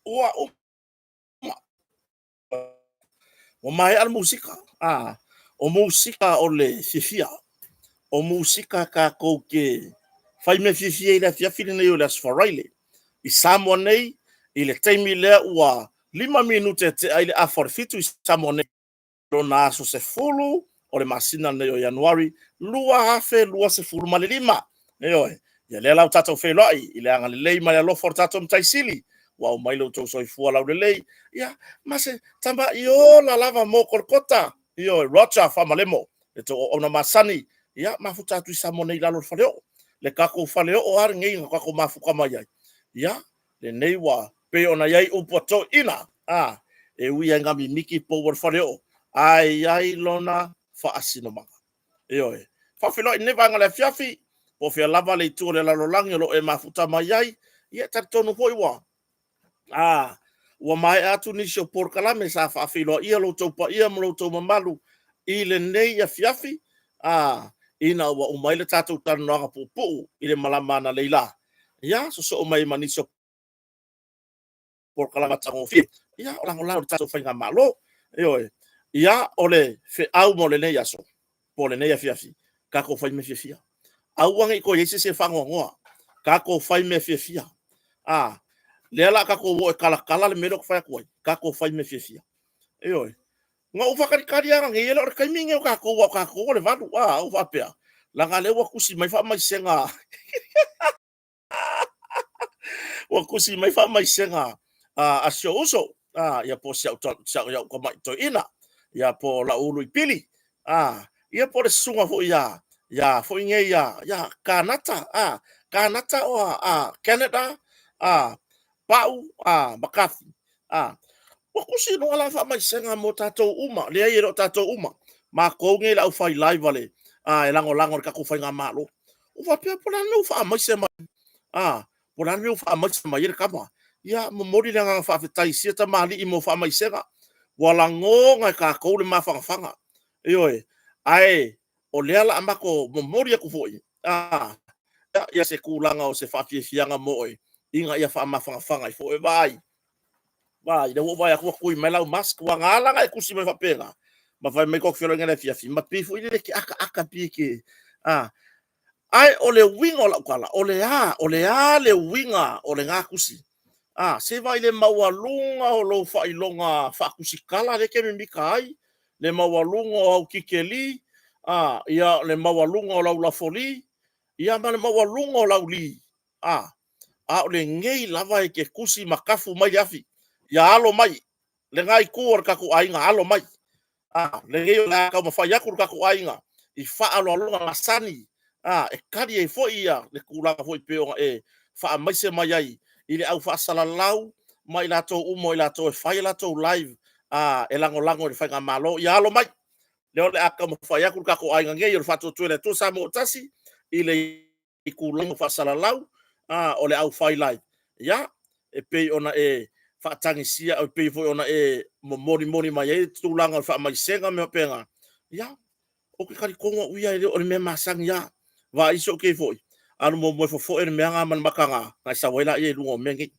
Ua uma. Ua maea le musika. A, o musika o le fiafia. O musika tatou te fai mea fiafia i le afiafi lenei o le Aso Faraile. I Samoa nei, i le taimi lea ua 5 minute e tea ai le afa o le 7 i Samoa nei, lona aso 10 o le masina lenei o Ianuari 2025. Ioe, ia lea la ua tatou feiloai i le agalelei ma le alofa o le tatou Matai Sili, ua aumai lo outou soifua laulelei, ia, ma se tamai ola lava mo Kolokota. Ioe, Roger Famalemo, le tou auauna masani, ia, mafuta atu i Samoa nei i lalo o le faleoo. Le tatou faleoo lava lenei na tatou mafuta mai ai, ia, lenei ua pei ona i ai upu a toeaiina, a, e ui lava ina mimiti pou o le faleoo, ae i ai lona faasinomaga. Ioe. Faafeiloai i lenei vaega o le afiafi, po o fea lava le itu o le lalolagi o lo o e mafuta mai ai, ia e talitonu foi ua ua maea atu nisi o polokalame sa faafeiloaia lo outou paia ma lo outou mamalu i lenei afiafi, ina ua uma ai le tatou talanoaga puupuu i le malama analeila, ia sosoo mai ma nisi o polokalame matagofie, ia o lagolago i le tatou faigamalo. Ioe. Ia, o le feau mo lenei aso, po o lenei afiafi, tatou fai mea fiafia. Aua ne i toe i ai se isi e faanoanoa. Tatou fai mea fiafia. A, lea la tatou o e talatala le mea lea ou te fai atu ai, tatou fai mea fiafia. Ioe. Na ou faatalitali lava nei, e le o le taimi lenei o tatou, aua o tatou o le 8, a, ou faapea, leaga o lea ua tusi mai faamaisega ua tusi mai faamaisega a si ou uso, ia po o si au tamai toeaina, ia po o lau ulu i Pili, ia po o le susuga foi ia, ia foi nei ia, ia Kanata, Kanata o a, Canada, Pau, McCarthy, ua tusi i luga la faamaisega mo tatou uma. Leai, e le o tatou uma, matou nei le aufai live a le, e lagolago i le tatou faigamalo. Ou faapea, po o le a le mea ua faamaise mai, po o le a le mea ua faamaise mai ai le tama. Ia, momoli le agaga faafetai i sia tamalii mo faamaisega, ua lagona e tatou le mafanafana. Ioe, ae o lea o le a matou momoli atu foi ia se tulaga o se faafiafiaga mo oe, ina ia faamafanafana ai foi. Vaai, vaai, lea ua ou vaai atu ua tui mai lau mask, ua ala ona e tusi mai faapena, ma fai mai tatou te feiloai analeila afiafi, ma pei foi lele e te akaaka pei e te, a. Ae o le uiga o lau tala, o le a, o le a le uiga o lena tusi? A, se vaai i le maualuga o lou faailoga faatusitala lea e te mimita ai, le maualuga o au titeli, a, ia, le maualuga o lau lafoli, ia ma le maualuga o lau li, a, a o lenei lava e te tusi ma tafu mai le afi, ia alo mai lena itu o le tatou aiga, alo mai. A, lenei o le a taumafai atu le tatou aiga i faaaloaloga masani, a, e tali ai foi ia le tulaga foi pei ona e faamaise mai ai i le au faasalalau ma i latou uma o i latou e fai a latou live, a, e lagolago i le faigamalo. Ia alo mai, lea o le a taumafai atu le tatou aiga nei o le Faatuatua i le Atua Samoa ua Tasi i le itulagi faasalalau o le au fai live, ia, e pei ona e faatagisia, e pei foi ona e molimoli mai ai le tulaga o le faamaisega ma mea faapena. Ia, ou te talitonu au ia e le o le mea masani lava. Vaai si ou kei foi, alu muamua e fofoe le mea lena ma le mata na e sau ai laia i luga o mea nei.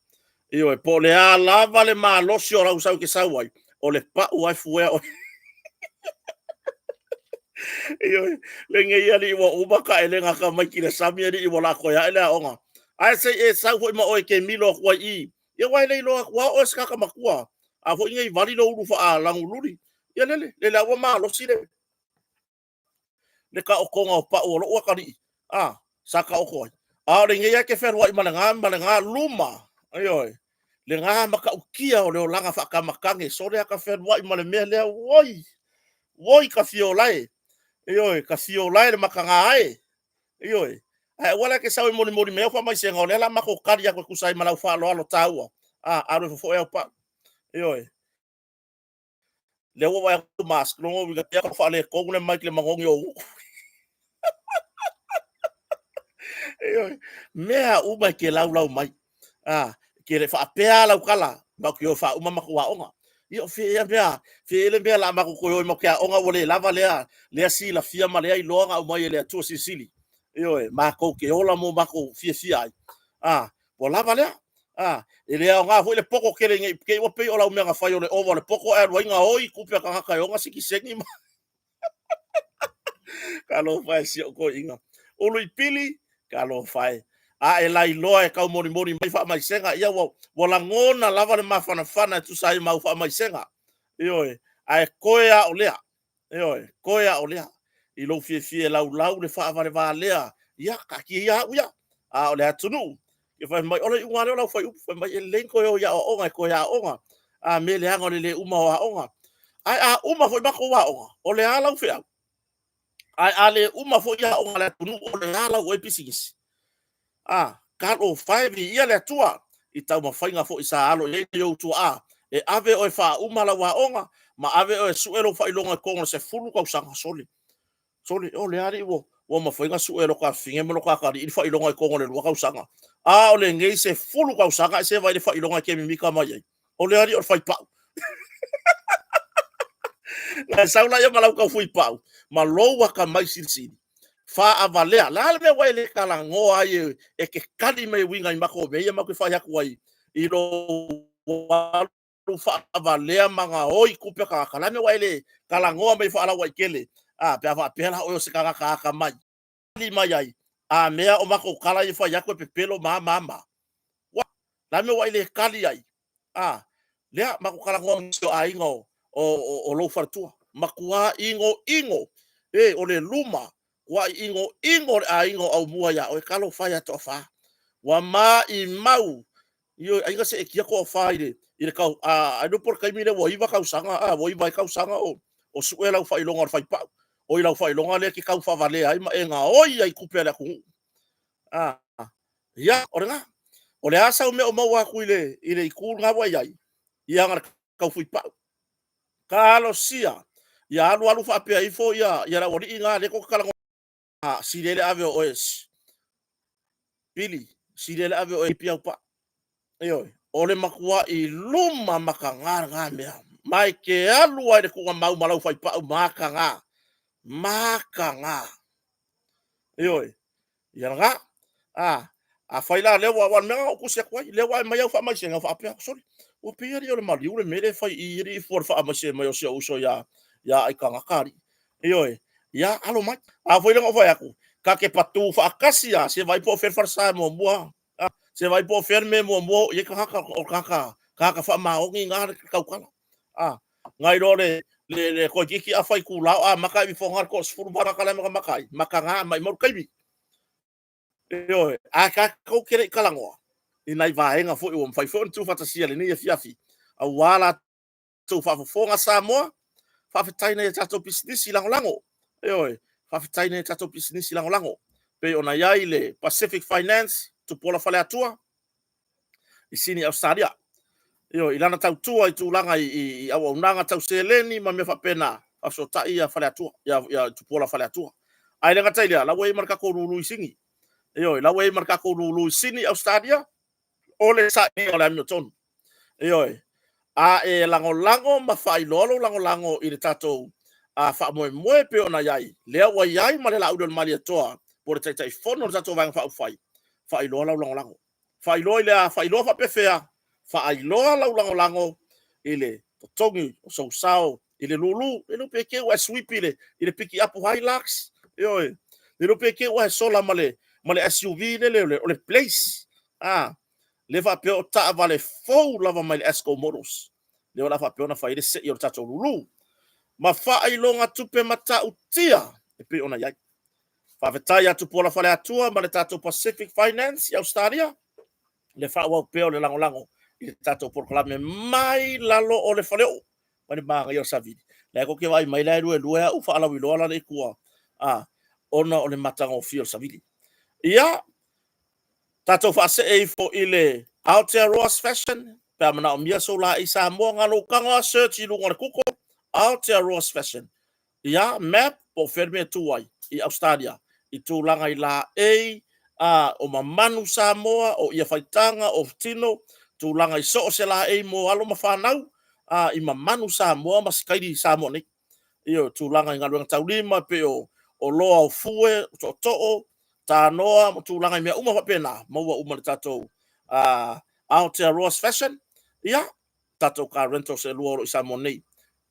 Ioe, po o le a lava le malosi o lau sau e te sau ai, o le pau lava e fuea oe. Ioe, lenei alii ua uma taelega tamaiti i le sami, alii ua laa toe ae le aoga. Ae se i e sau foi ma oe e te milo atu ai i i. Ia aua e le iloa atu lava o oe se tagata matua. A foi nei vali lou ulu faalagululi. Ia lele, lele lava ua malosi le le taotoga o pau o lou atalii, a, sa taoto ai. A o lenei lava e te fealuai ma lena ma lena luma, ioe, lena matautia o le olaga faatamatane, sole ata fealuai ma le mea lea, oi, oi ka fia ola e, ioe, ka fia ola e le mataga e, ioe. Ae aua la e te sau e molimoli mai au faamaisega, o lea o le a matou tali atu e tusa ai ma lau faaaloalo taua, a, alu e fofoe au pau, ioe. Lea ua vaai atu mask, lona uiga pei ua faaletonu le mic i le manogi o ou. Ioe, mea uma e te laulau mai. A, ke le faapea lau tala, matou te o e faauma matou aoga. Ia o fea mea, fea le mea o le a matou toe o ai matou te aoga ua le lava lea, lea silafia ma lea iloa na aumai e le Atua Silisili. Ioe, matou te ola mo matou fiafia ai. A, ua lava lea. A, e le aoga foi le poko tele nei te i ua pei o lau mea na fai o le ova o le poko ae alu ai gaoi tupe a tagata e ona sikiseni ma Talofa e si ou toeaina. Uluipili, talofa e. A e lailoa e taumolimoli mai faamaisega, ia ua, ua lagona lava le mafanafana e tusa ai ma au faamaisega. Ioe, ae toe lava o lea. Ioe, toe lava o lea. I lou fiafia e laulau le faavalevalea, ia taatia ia au ia. A o le atunuu, ia fai mai, o le iuga lava lea o lau fuaiupu, fai mai e lelei ona toe o i aoaoga e toe aoga. A mea e leaga o le le uma o aoga. Ae a uma foi matou aoga, o le a lau feau? Ae a le uma foi aoga a le atunuu, o le a lau oe pisinisi? A, talofa e, viia le Atua i taumafaiga foi sa alo i ai nai ou tuaa e ave oe e faauma lau aoga ma ave oe e sue lou faailoga i totonu o le 10 tausaga. Sole, sole, o le a alii ua mafai ona sue e lo ta afafine ma lo ta atalii le faailoga i totonu o le 2 tausaga. A o lenei 10 tausaga ae se vaai i le faailoga e te mimita mai ai. O le alii o le faipau. Na e sau laia ma lau taufuipau ma lou atamai silisili faavalea. Le a le mea ua e le talanoa ai e te tali mai e uiga i matou mea ia matou te fai atu ai i lou alu faavalea ma gaoi tupe a tagata? O le a le mea ua e le talanoa mai faalauaitele a pe a faapea la oe o se tagata atamai tali mai ai, a mea o matou tala ia e fai atu e pepelo ma a ma a ma a. Ua, le a le mea ua e le tali ai? A, lea, matou talanoa ma nisi o aiga o lou faletua, matua inoino, e, o le luma, matuai inoino le aiga o Aumua ia oe. Talofa e ia Toafa, ua maimau, ioe, ai na seetia Toafa i le tau, ailoga po o le taimi lea ua 9 tausaga, a, ua 9 ai tausaga o sue lau faailoga o le faipau. Oi lau faailoga lea e te tau faavalea ai ma e gaoi ai i tupe a le atunuu. A, ia, o lena. O le a sau mea o maua atu i le itu lena ua i ai? Ia na o le taufuipau. Talosia ia alu alu faapea ifo ia le aualii na lea tou te talanoa sili ai le ave o oe Pili, sili ai le ave o oe Piaupa. Ioe, o le matuai luma mataga lena mea. Ma e te alu lava i le tuugamau ma lau faipau mataga. Mataga. Ioe. Ia lena. A, afai la lea ua, aua o le mea lena na ou tusi atu ai, lea ua aumai au faamaisega, faapea, sole, ua pei alii o le maliu le mea lea e fai i i alii fua i le faamaise mai o si ou uso ia Aitagata alii. Ioe, ia alo mai. A foi lea na ou fai atu, ta te patu faatasi lava, se vaai po o fea le falesa e muamua, se vaai po o fea le mea e muamua oo i ai tagata, o tagata, tagata faamaoni na le tautala. A, nai lo le le toeitiiti afa itula o amata ae ifoga le toasefulu tagata la e matamata ai, mataga, maumau le taimi. Ioe, ae tatou te le i talanoa i nai vaega foi ua mafai foi ona tuufaatasia i lenei afiafi, aua la outou faafofoga Samoa. Faafetai i nai a tatou pisinisi lagolago. Ioe, faafetai i nai a tatou pisinisi lagolago pei ona i ai le Pacific Finance, Tupuola Faleatua i Sini Ausetalia. Ioe, i lana tautua i tulaga i auaunaga tau seleni ma mea faapena, faafesootai ia Faleatua, ia Tupuola Faleatua. Ae le gata i lea, la ua i ai ma le tatou lulu i Sini. Ioe, la ua i ai ma le tatou lulu i Sini Ausetalia, o le sailiga o le amiotonu. Ioe, a e lagolago ma faailoa lou lagolago i le tatou faamoemoe pei ona i ai, lea ua i ai ma le Laauli o le Malietoa po o le Taitaifono o le tatou Vaega Faaupufai, faailoa lau lagolago. Faailoa i le a? Faailoa faapefea? Faailoa lau lagolago i le totogi o sou sao i le lulu. Le iloa pe te i ua e sweep i le pikiapu Hilux, ioe. Le iloa pe te i ua e sola ma le SUV lele o le Blaze, a, lea faapea o taavale fou lava mai le Esco Motors, lea o le a faapea ona fai ai le sei o le tatou lulu ma faailoga tupe matautia e pei ona i ai. Faafetai ia Tupuola Faleatua ma le tatou Pacific Finance i Ausetalia le faaauau pea o le lagolago i le tatou polokalame mai lalo o le faleoo mai le manaia o le savili. La e tou te vaai mai la e luelue au faalauiloa la le i tua a ona o le matagofie o le savili. Ia, tatou faasee ifo i le Aotearoa's Fashion, pe a manaomia sou laei Samoa, na lou tago lava search i luga o le Google, Aotearoa's Fashion. Ia, map, po o fea le mea e tu ai i Ausetalia, i tulaga i laei, a, o mamanu Samoa, o ia faitaga, o tino, tulaga i so o se laei mo alo ma fanau, a, i mamanu Samoa ma sitaili Samoa nei. Ia, o tulaga i galuega taulima, pei o oloa o fue, o tootoo, tanoa ma tulaga i mea uma faapena, maua uma i le tatou. Aotearoa's Fashion, ia, tatou car rentals e lua o lo o i Samoa nei,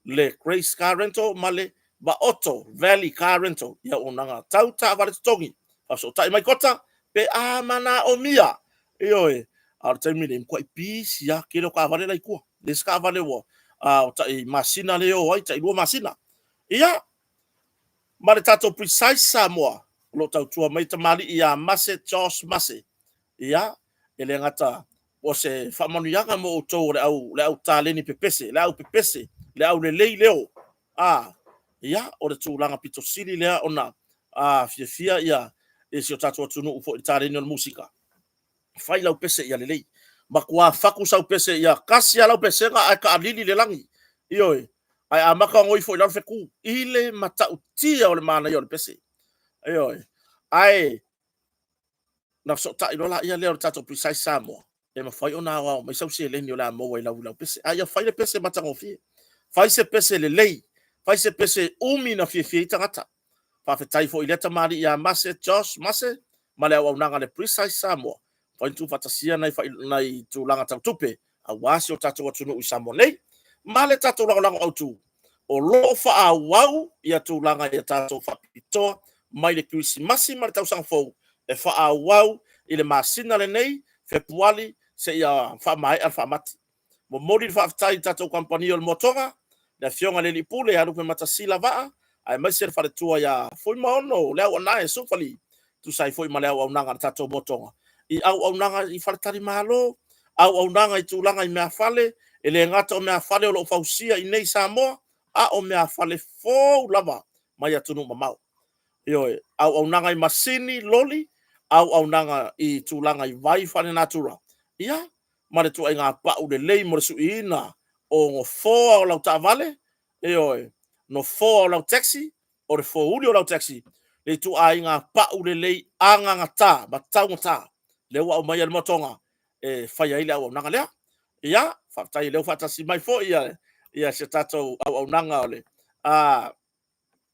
le Grace Car Rental ma le Vaoto Valley Car Rental, ia auaunaga tau taavale totogi, faafesootai mai Kota pe a manaomia. Ioe, a o le taimi lenei, matuai pisi lava, tele o taavale la i tua. Le isi taavale ua o tai masina lea e o ai, tai 2 masina. Ia, ma le tatou Precise Samoa, o lo o tautua mai tamalii ia Mase Josh Mase. Ia, e le gata o se faamanuiaga mo outou o le au, le au taleni pepese, le au pepese, le au lelei leo. A, ia, o le tulaga pito sili lea ona fiafia ia i si o tatou atunuu foi i le taleni o le musika. Fai lau pese ia lelei. Matua fatu sau pese ia tasi lava lau pesega ae taalili le lagi. Ioe, ae amata ona ifo i lalo fetu i le matautia o le manaia o le pese. Ioe, ae na fesootai loa laia lea o le tatou Precise Samoa, e mafai ona aoao mai sau seleni o le a maua i lau pese. A ia fai le pese matagofie, fai se pese lelei, fai se pese umi na fiafia ai tagata. Faafetai foi i lea tamalii ia Mase, Josh Mase, ma le auaunaga a le Precise Samoa, mafai ona tuufaatasia nai, nai tulaga tau tupe aua si o tatou atunuu i Samoa nei. Ma le tatou lagolago autu, o lo o faaauau ia tulaga ia tatou faapitoa mai le Kerisimasi ma le tausaga fou e faaauau i le masina lenei, Fepuali, seia faamaea le faamati. Momoli le faafetai i le tatou kamupani o le Moatoga, le Afioga i le Alii Pule ia Lupematasila Vaa, aemaise le faletua ia Fuimaono Leauanae Sufali, tusa ai foi ma le auaunaga a le tatou Moatoga i auaunaga i faletalimalo, auaunaga i tulaga i meafale, e le gata o meafale o lo o fausia i inei i Samoa, a o meafale fou lava mai atunuu mamao. Ioe, auaunaga i masini, loli, auaunaga i tulaga i vai faalenatura, ia, ma le ituaiga pau lelei mo le suiina o nofoa o lau taavale, ioe, nofoa o lau taxi, o le fouli o lau taxi, le ituaiga pau lelei agagata ma taugata, lea ua aumai e le Moatoga e fai ai le auaunaga lea. Ia, faafetai o lea ua faatasi mai foi ia, ia si a tatou auaunaga o le a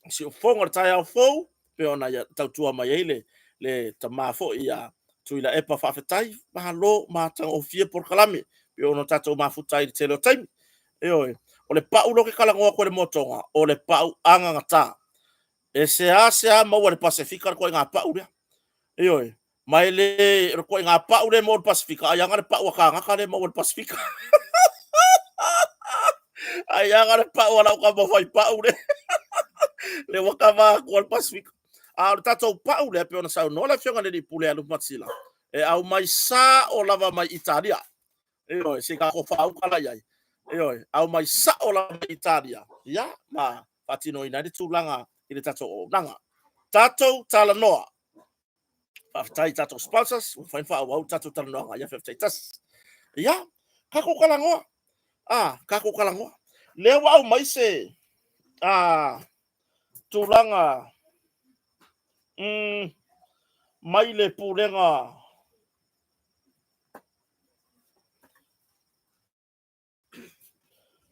siufofoga o le taeao fou, pei ona ia tautua mai ai le, le tama foi ia Tuilaepa. Faafetai, malo, matagofie polokalame pei ona tatou mafuta ai i le tele o taimi. Ioe, o le pau lea ou te talanoa atu ai i le moatoga, o le pau agagata. E seasea maua i le Pasefika le ituaiga pau lea. Ioe, ma e le o le ituaiga pau lea e maua i le Pasefika, ai aga le pau a kānaka lea e maua i le Pasefika. Ai aga le pau a lau tama fai pau lea. Lea ua kava atu a le Pasefika. A o le tatou pau lea, pei ona saunoa le Afioga i le Alii Pule ia Lupematasila, e aumai sao lava mai Italia. Ioe, se i tatou faauta la i ai. Ioe, aumai sao lava mai Italia, ia, ma faatinoina ai le tulaga i le tatou auaunaga. Tatou talanoa. Faafetai i tatou sponsors, ua mafai ona faaauau le tatou talanoaga ia faafetai tasi. Ia, tatou talanoa. Ah, tatou talanoa. Lea ua aumai se tulaga mai le pulega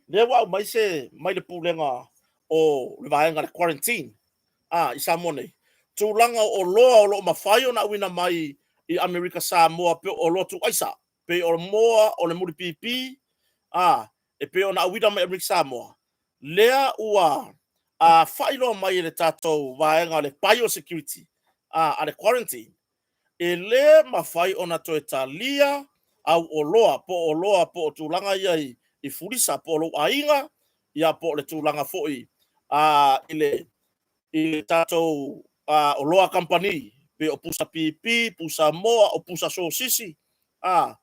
Lea ua aumai se mai le pulega o le vaega le quarantine a i Samoa nei, tulaga o oloa o lo o mafai ona auina mai i Amerika Samoa pe o oloa tuuaisa, pei o le moa, o le mulipipi, a e pei ona auina mai Amerika Samoa, lea ua a faailoa mai e le tatou vaega o le biosecurity a le quarantine, e le mafai ona toe talia au oloa po o oloa po o tulaga ia i fulisa po o lou aiga, ia po o le tulaga foi i le i tatou oloa kamupani pei o pusa pipi, pusa moa, o pusa sosisi, a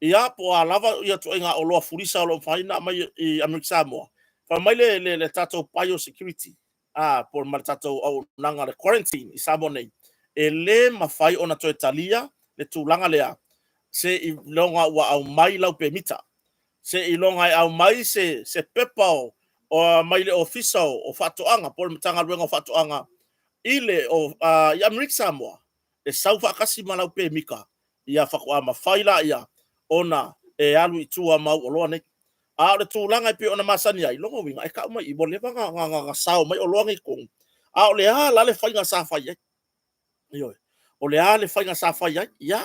ia po o a lava ia ituaiga oloa fulisa o lo o mafai ona aumai i Amerika Samoa. Fai mai le tatou biosecurity a po ma le tatou auaunaga le quarantine i Samoa nei, e le mafai ona toe talia le tulaga lea seiloga ua aumai lau pemita, seiloga e aumai se se pepa o, o mai le Ofisa o Faatoaga po o le Matagaluega o Faatoaga i le o, i Amerika Samoa e sau faatasi ma lau pemita, ia faatoa mafai laia ona e alu i tua ma au oloa nei. A o le tulaga e pei ona masani ai, lona uiga e tau mai i ua leva ona sao mai oloa nei i totonu, a o le a la le faiga sa fai ai? Ioe. O le a le faiga sa fai ai? Ia,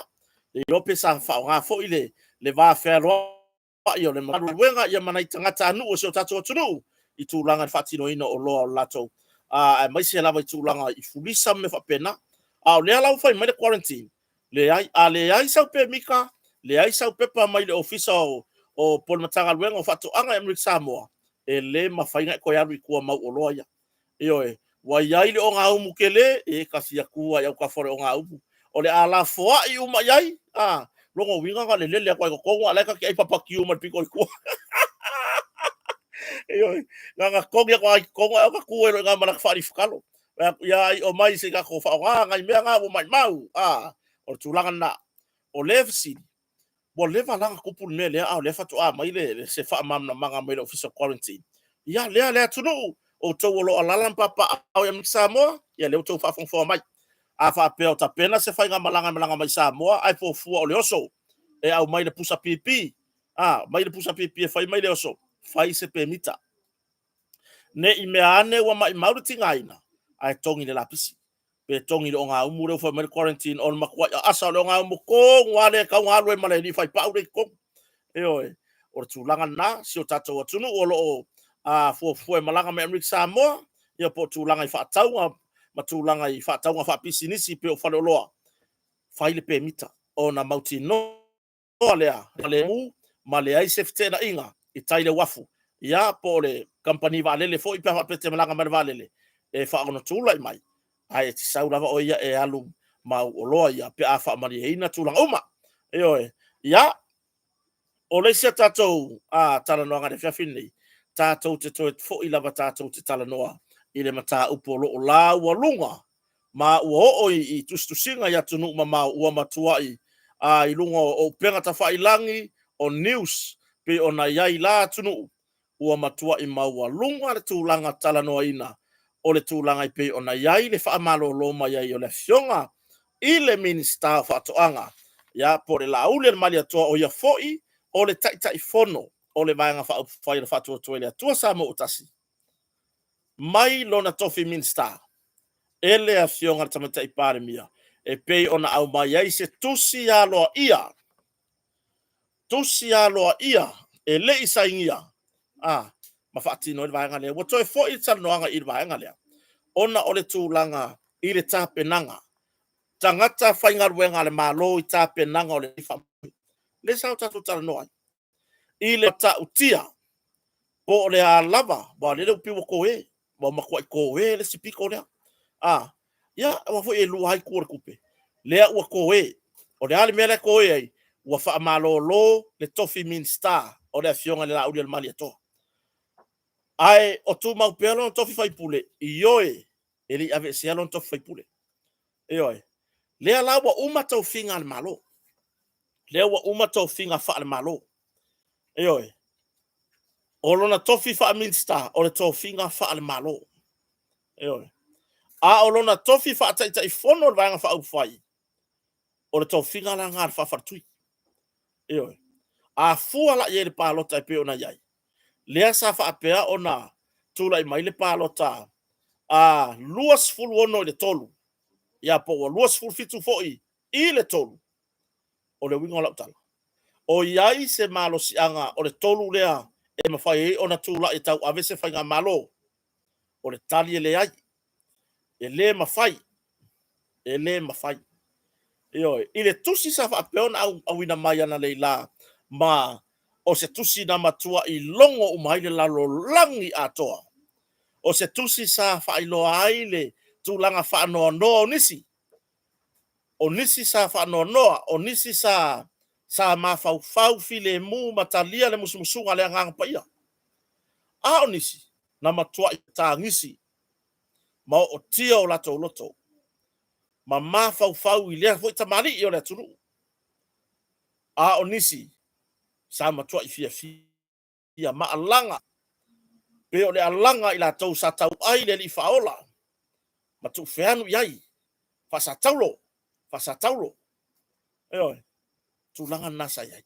le iloa pe sa faaaoga foi le le va fealoai o le Matagaluega ia ma nai tagatanuu o si o tatou atunuu i tulaga i le faatinoina o oloa o le latou, aemaise lava i tulaga i fulisa ma mea faapena. A o lea la ua fai mai le quarantine, leai, a leai sau pemita, leai sau pepa mai le Ofisa o po o le Matagaluega o Faatoaga i Amerika Samoa, e le mafai ona e toe alu i tua ma au oloa ia. Ioe, ua i ai le ogaumu tele, e ta fia tu lava i autafa o le ogaumu. O le a lafoai uma i ai, a, lona uiga na o le lele atu lava i totonu a o la e ta te ai papatiu mai le pito i tua. Ioe, na ona togi atu lava i totonu ae ota tu ai loa i ina ma lata faalifikalo. Fai atu, ia iio mai se i tatou faaaoga nai mea na ua maumau. A, o le tulaga lena. O le fesili, ua leva la ona tupu le mea lea a o lea faatoa aumai se faamalamalamaga mai le Ofisa o Quarantine? Ia lea le atunuu, outou o lo o alaala ma papaaao i Amerika Samoa, ia lea ua outou faafogafoga mai. A faapea o tapena se faigamalaga e malaga mai Samoa ae fuafua o le oso e aumai le pusa pipi, a, aumai le pusa pipi e fai mai le oso, fai se pemita. Ne i mea ane ua maumau le tigaina, ae togi le lapisi pe togi i le ogaumu lea ua fai mai le quarantine, o le matuai aasa o le ogaumu tonu lava lea e tatau ona alu ai ma le alii faipau lea i totonu. Ioe, o le tulaga lena, si o tatou atunuu o lo o fuafua e malaga mai Amerika Samoa, ia po o tulaga i faatauga ma tulaga i faatauga faapisinisi pei o faleoloa, fai le pemita ona mautinoa loa lea le mu ma leai se feteenaiga i tai le uafu, ia po o le kamupani vaalele foi pe a faapea e te malaga mai le vaalele, e faaonotulai mai, ae e te sau lava oe ia e alu ma au oloa ia pe a faamalieina tulaga uma. Ioe. Ia, o le isi a tatou talanoaga i le afiafi lenei, tatou te toe foi lava tatou te talanoa i le mataupu o lo o laualuga ma ua oo i tusitusiga i atunuu mamao ua matuai i luga o upega tafailagi, o news pei ona i ai la atunuu, ua matuai maualuga le tulaga talanoaina o le tulaga e pei ona i ai le faamalolo mai ai o le Afioga i le Minisita o Faatoaga, ia po o le Laauli a le Malietoa, o ia foi o le Taitaifono o le Vaega Faaupufai o le Faatuatua i le Atua Samoa ua Tasi, mai lona tofi Minisita e le Afioga i le Tamaitai Palemia e pei ona aumai ai se tusi aloaia, tusi aloaia e le i sainia a ma faatino ai le vaega lea. Ua toe foi le talanoaga i le vaega lea ona o le tulaga i le tapenaga tagata faigaluega a le Malo i tapenaga o le faamoemoe. Lea sa o tatou talanoa ai i le matautia po o le a lava, aua o lea ua pei ua toe, ua matuai toe le isi pito lea. A, ia, aua foi e lua lava itu o le tupe, lea ua toe. O le a le mea lea e toe ai? Ua faamalolo le tofi Minisita o le Afioga i le Laaulialemalietoa. Ae o tumau pea lona tofi faipule? Ioe, e le i aveesea lona tofi faipule. Ioe. Lea la ua uma tofiga a le Malo. Lea ua uma tofiga faale-Malo. Ioe. O lona tofi faa-Minisita, o le tofiga faale-Malo. Ioe. A o lona tofi faa-Taitaifono o le Vaega Faaupufai, o le tofiga la lena a le faa-Faletui. Ioe. A fua la i ai i le palota e pei ona i ai, lea sa faapea ona tulai mai le palota a 26 i le 3, ia po ua 27 foi i le 3. O le uiga o lau tala, o i ai se malosiaga o le 3 lea e mafai ai ona tulai e tauave se faigamalo? O le tali e leai. E le mafai. E le mafai. Ioe. I le tusi sa faapea ona auina mai analeila ma o se tusi na matuai logo uma ai le lalolagi atoa. O se tusi sa faailoa ai le tulaga faanoanoa o nisi. O nisi sa faanoanoa, o nisi sa sa mafaufau filemu ma talia le musumusuga a le Agaga Paia. A o nisi, na matuai tagisi ma ootia o latou loto ma mafaufau i lea foi tamalii o le atunuu. A o nisi, sa matuai fiafia ma alaga, pei o le alaga a i latou sa tauai le Alii Faaola ma tuufeanu i ai, faasataulo, faasataulo. Ioe, tulaga lena sa i ai.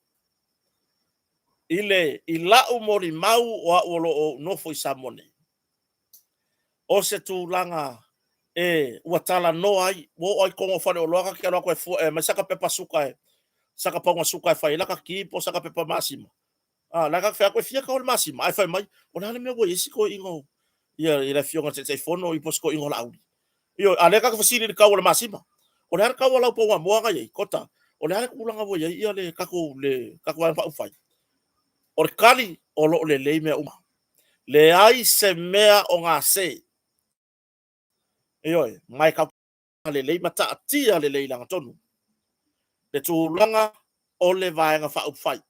I le i lau molimau o au o lo o nofo i Samoa nei, o se tulaga e ua talanoa ai, ua oo lava i totonu o faleoloa ta te alu atu e fua e aumai saka pepa suka e Saka pauga suka e fai ai laka ki po o saka pepa masima. A, la ka fai atu e fia kau o le masima, ae fai mai, o le a le mea ua i ai si toeaina o, ia, i le afioga i le Taitaifono i po o si toeaina o Laauli. Ioe, a o lea ta te fesili i le tau o le masima. O le a le tau o lau pauga moa na i ai, Kota? O le a le tulaga ua i ai ia le tatou, le tatou Vaega Faaupufai? O le tali, o lo o lelei mea uma. Leai se mea o gase. Ioe, ma e tatou lelei ma taatia lelei i lagatonu le tulaga o le Vaega Faaupufai.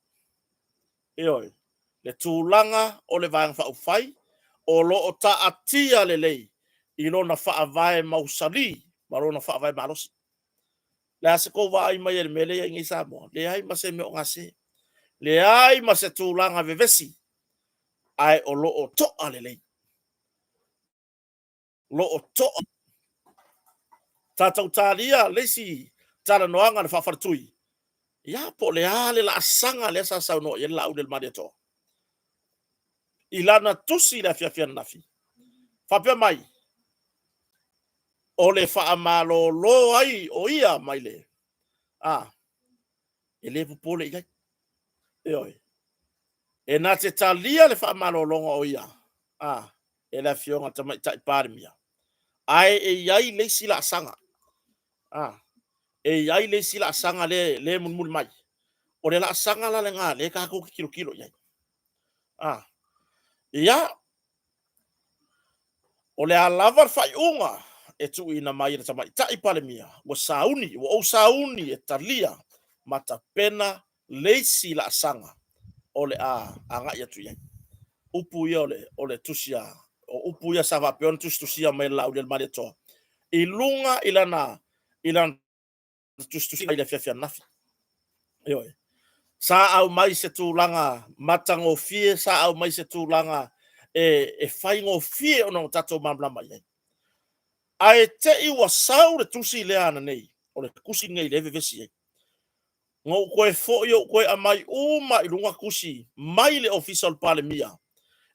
Ioe, le tulaga o le Vaega Faaupufai o lo o taatia lelei i lona faavae mausali ma lona faavae malosi. O le a se tou vaai mai i le mea lea e i ai nei Samoa? Leai ma se mea o gase, leai ma se tulaga vevesi, ae o lo o to'a lelei. Lo o to'a. Tatou talia le isi talanoaga a le faafaletui, ia po o le a le laasaga lea sa saunoa i ai le Laauli a le Malietoa i lana tusi i le afiafi ananafi, faapea mai, o le faamalolo ai o ia mai le a e le popole i ai. Ioe. E na te talia le faamalologa o ia a e le Afioga i le Tamaitai Palemia, ae e i ai le isi laasaga, a, e i ai le isi laasaga lea e mulimuli mai. O le laasaga la lena lea tatou te tilotilo i ai. A, ia, o le a lava le faaiuga e tuuina mai e le Tamaitai Palemia, ua sauni, ua ou sauni e talia ma tapena le isi laasaga o le a agai atu i ai. Upu ia o le tusi a, o upu ia sa faapea ona tusitusia mai e le Laaulialemalietoa i luga i lana i lana tusitusiga i le afiafi ananafi. Ioe. Sa aumai se tulaga matagofie, sa aumai se tulaga e faigofie ona o tatou malamalama i ai. Ae te i ua sau le tusi lea ananei, o le tusi lenei lea e vevesi ai. Na ou toe foi ou toe aumai uma i luga tusi mai le Ofisa o le Palemia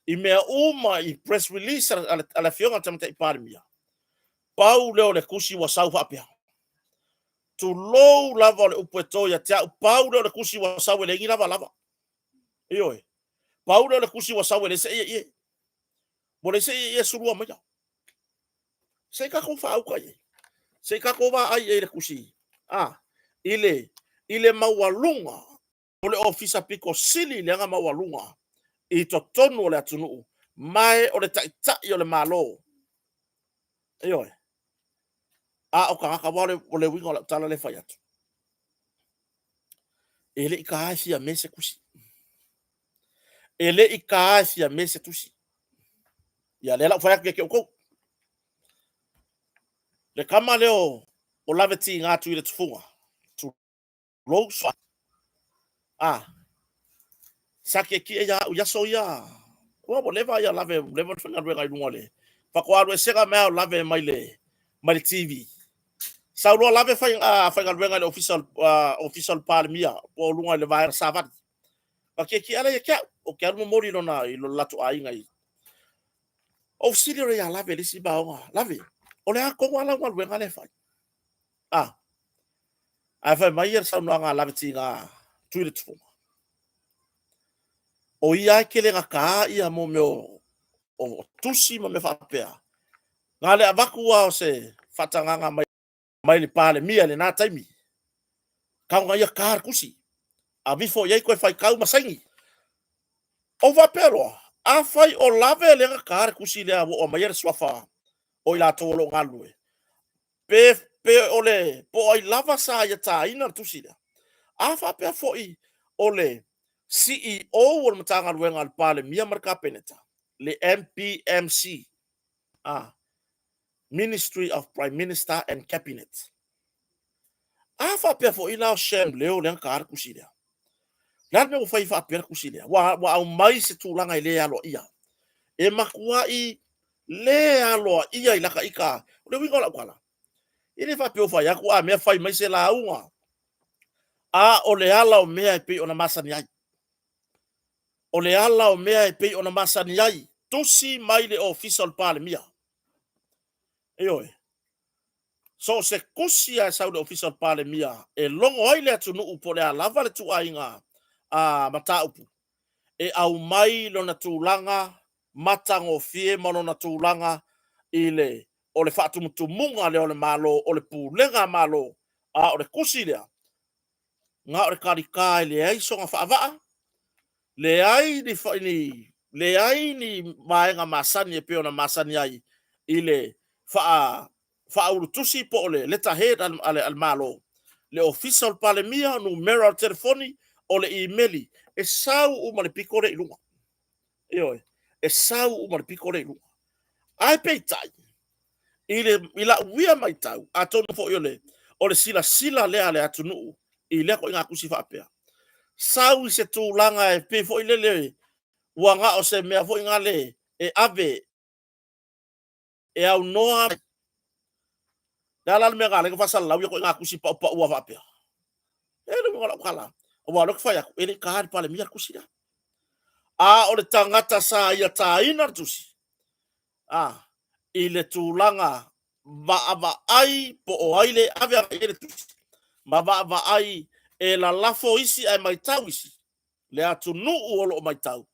i mea uma i press release a le Afioga i le Tamaitai Palemia. Pau lea o le tusi ua sau faapea. Tulou lava o le upu e to ia te au, pau lea o le tusi ua sau e leai ni lavalava. Ioe. Pau lea o le tusi ua sau e leai se ieie. Ua leai se ieie e sulua maia. Se i tatou faauta i ai. Se i tatou vaai i ai i le tusi, a, i le, i le maualuga o le ofisa pito sili lea na maualuga i totonu o le atunuu, ma o le taitai o le Malo. Ioe. A o tagata, aua o le uiga o lau tala lea e fai atu, e le i taea e Fiame se tusi. E le i taea e Fiame se tusi. Ia, lea la ua fai atu ia te outou. Le tama lea o Lavetiga Tuiletufuga, tulou soa. A, sa tietie ia au i aso ia, ua leva ia Lave, ua leva ona faigaluega i luga o le, faatoa alu esega mai lava o Lave mai le, mai le TV. Sau loa Lave faigaluega i le Ofisa, Ofisa o le Palemia, po o luga i le vaega savali. Na tietie ala ia te au, ou te alu momoli i lona, i lo latou aiga i. Ou fesili loa ia Lave i le isi vaoga, Lave, o le a tonu lava lau galuega lea e fai? A, ae fai mai ia le saunoaga a Lave Tiga Tuiletufuga, o ia e tele na ta ia mo mea o tusi ma mea faapea. Na le avatu lava o se faatagaga mai mai le Palemia i lena taimi, tau na ia ta le tusi, avifo i ai toe faitau ma saini. Ou faapea loa, afai o lave lea na ta le tusi lea ua oo mai le suafa o i latou o lo o galulue, pe, pe o le, po o ai lava sa ia taina le tusi lea. A faapea foi o le CEO o le Matagaluega a le Palemia ma le Kapeneta, le MPMC, a, Ministry of Prime Minister and Cabinet. A faapea foi la o Shem Leo lea na ta le tusi lea. Le a le mea ua fai faapea le tusi lea? Ua aumai se tulaga e le aloaia. E matuai le aloaia i lata ita. O le uiga o lau tala, e le faapea ua fai atu a mea fai mai se lauga. A o le ala o mea e pei ona masani ai. O le ala o mea e pei ona masani ai, tusi mai le Ofisa o le Palemia. Ioe. So o se tusi lava e sau i le Ofisa o le Palemia e logo ai le atunuu po o le a lava le ituaiga mataupu, e aumai lona tulaga matagofie ma lona tulaga i le o le faatumutumuga lea o le Malo, o le pulega a Malo, a o le tusi lea, na o le talita e leai sona faavaa, leai ni, leai ni vaega masani e pei ona masani ai i le faaulutusi po o le letterhead a le Malo, le Ofisa o le Palemia, numera o le telefoni, o le imeli, e sau uma i le pito lea i luga. Ioe, e sau uma i le pito lea i luga. Ae peitai, i lau ia matau, atonu foi o le silasila lea a le atunuu i lea ituaiga tusi faapea, sau i se tulaga e pei foi lele ua na o se mea foi lale e ave e aunoa. O le a la le mea na ala ai ona faasalalau ia ituaiga tusi paupaua faapea? E le uiga o lau tala, aua o lea ou te fai atu, e le i taina e le Palemia le tusi lea. A o le tagata sa ia taina le tusi, a, i le tulaga vaavaai po o ai le ave i ai le tusi, ma vaavaai e lalafo isi ae matau isi, le atunuu o lo o matau,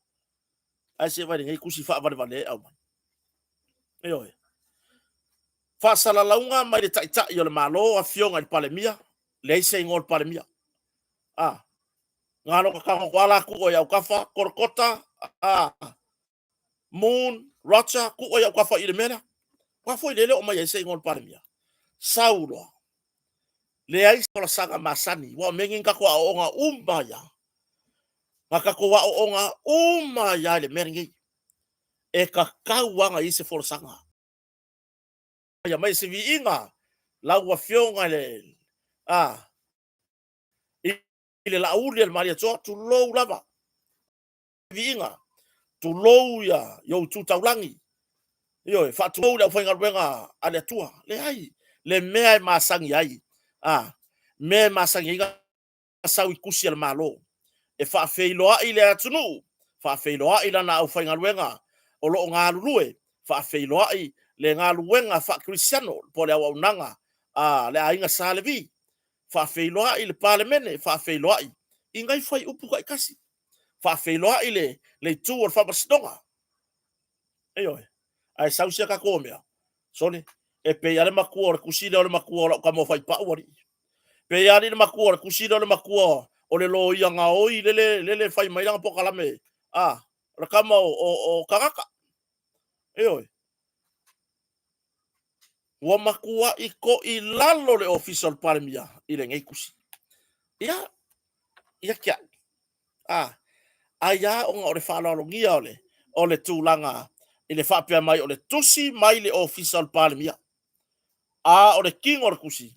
ae se i vaai i lenei tusi faavalevalea e aumai. Ioe. Faasalalauga mai le Taitai o le Malo, Afioga i le Palemia, leai se igoa o le Palemia. A, na ona tago atu lava la tuu i autafa, Kolokota, a, Moon, Roger, tuu i autafa i le mea lea. Aua foi lele oo mai ai se igoa o le Palemia. Sau loa. Leai se folasaga masani, aua o mea nei na tatou aooga uma ai lava. Na tatou aooga uma ai lava i le mea lenei. E tatau lava ona i ai se folasaga. Ia mai se viiga lau Afioga i le a i le Laauli a le Malietoa, tulou lava. Viiga, tulou ia i ou tu taulagi. Ioe, faatulou le aufaigaluega a le Atua. Leai, le mea e masani ai, a mea e masani ai sau i tusi a le Malo e faafeiloai le atunuu, faafeiloai lana aufaigaluega o lo o galulue, faafeiloai le galuega faakerisiano po o le auaunaga a le aiga Sa Levi, faafeiloai le Palemene, faafeiloai i nai fuaiupu taitasi, faafeiloai le itu o le Faamasinoga. Ioe. Ae sau sia tatou mea, sole, e pei lava le matua o le tusi lea o le matua o lau tama o Faipau, alii. Pei lava le matua o le tusi lea o le matua o le loia gaoi lele, lele fai mai lana polokalame, a, o le tama o tagata. Ioe. Ua matuai toilalo le Ofisa o le Palemia i lenei tusi. Ia, ia te au, a, ai lava ona o le faaaloalogia o le tulaga i le faapea mai o le tusi mai le Ofisa o le Palemia. A o le tino o le tusi,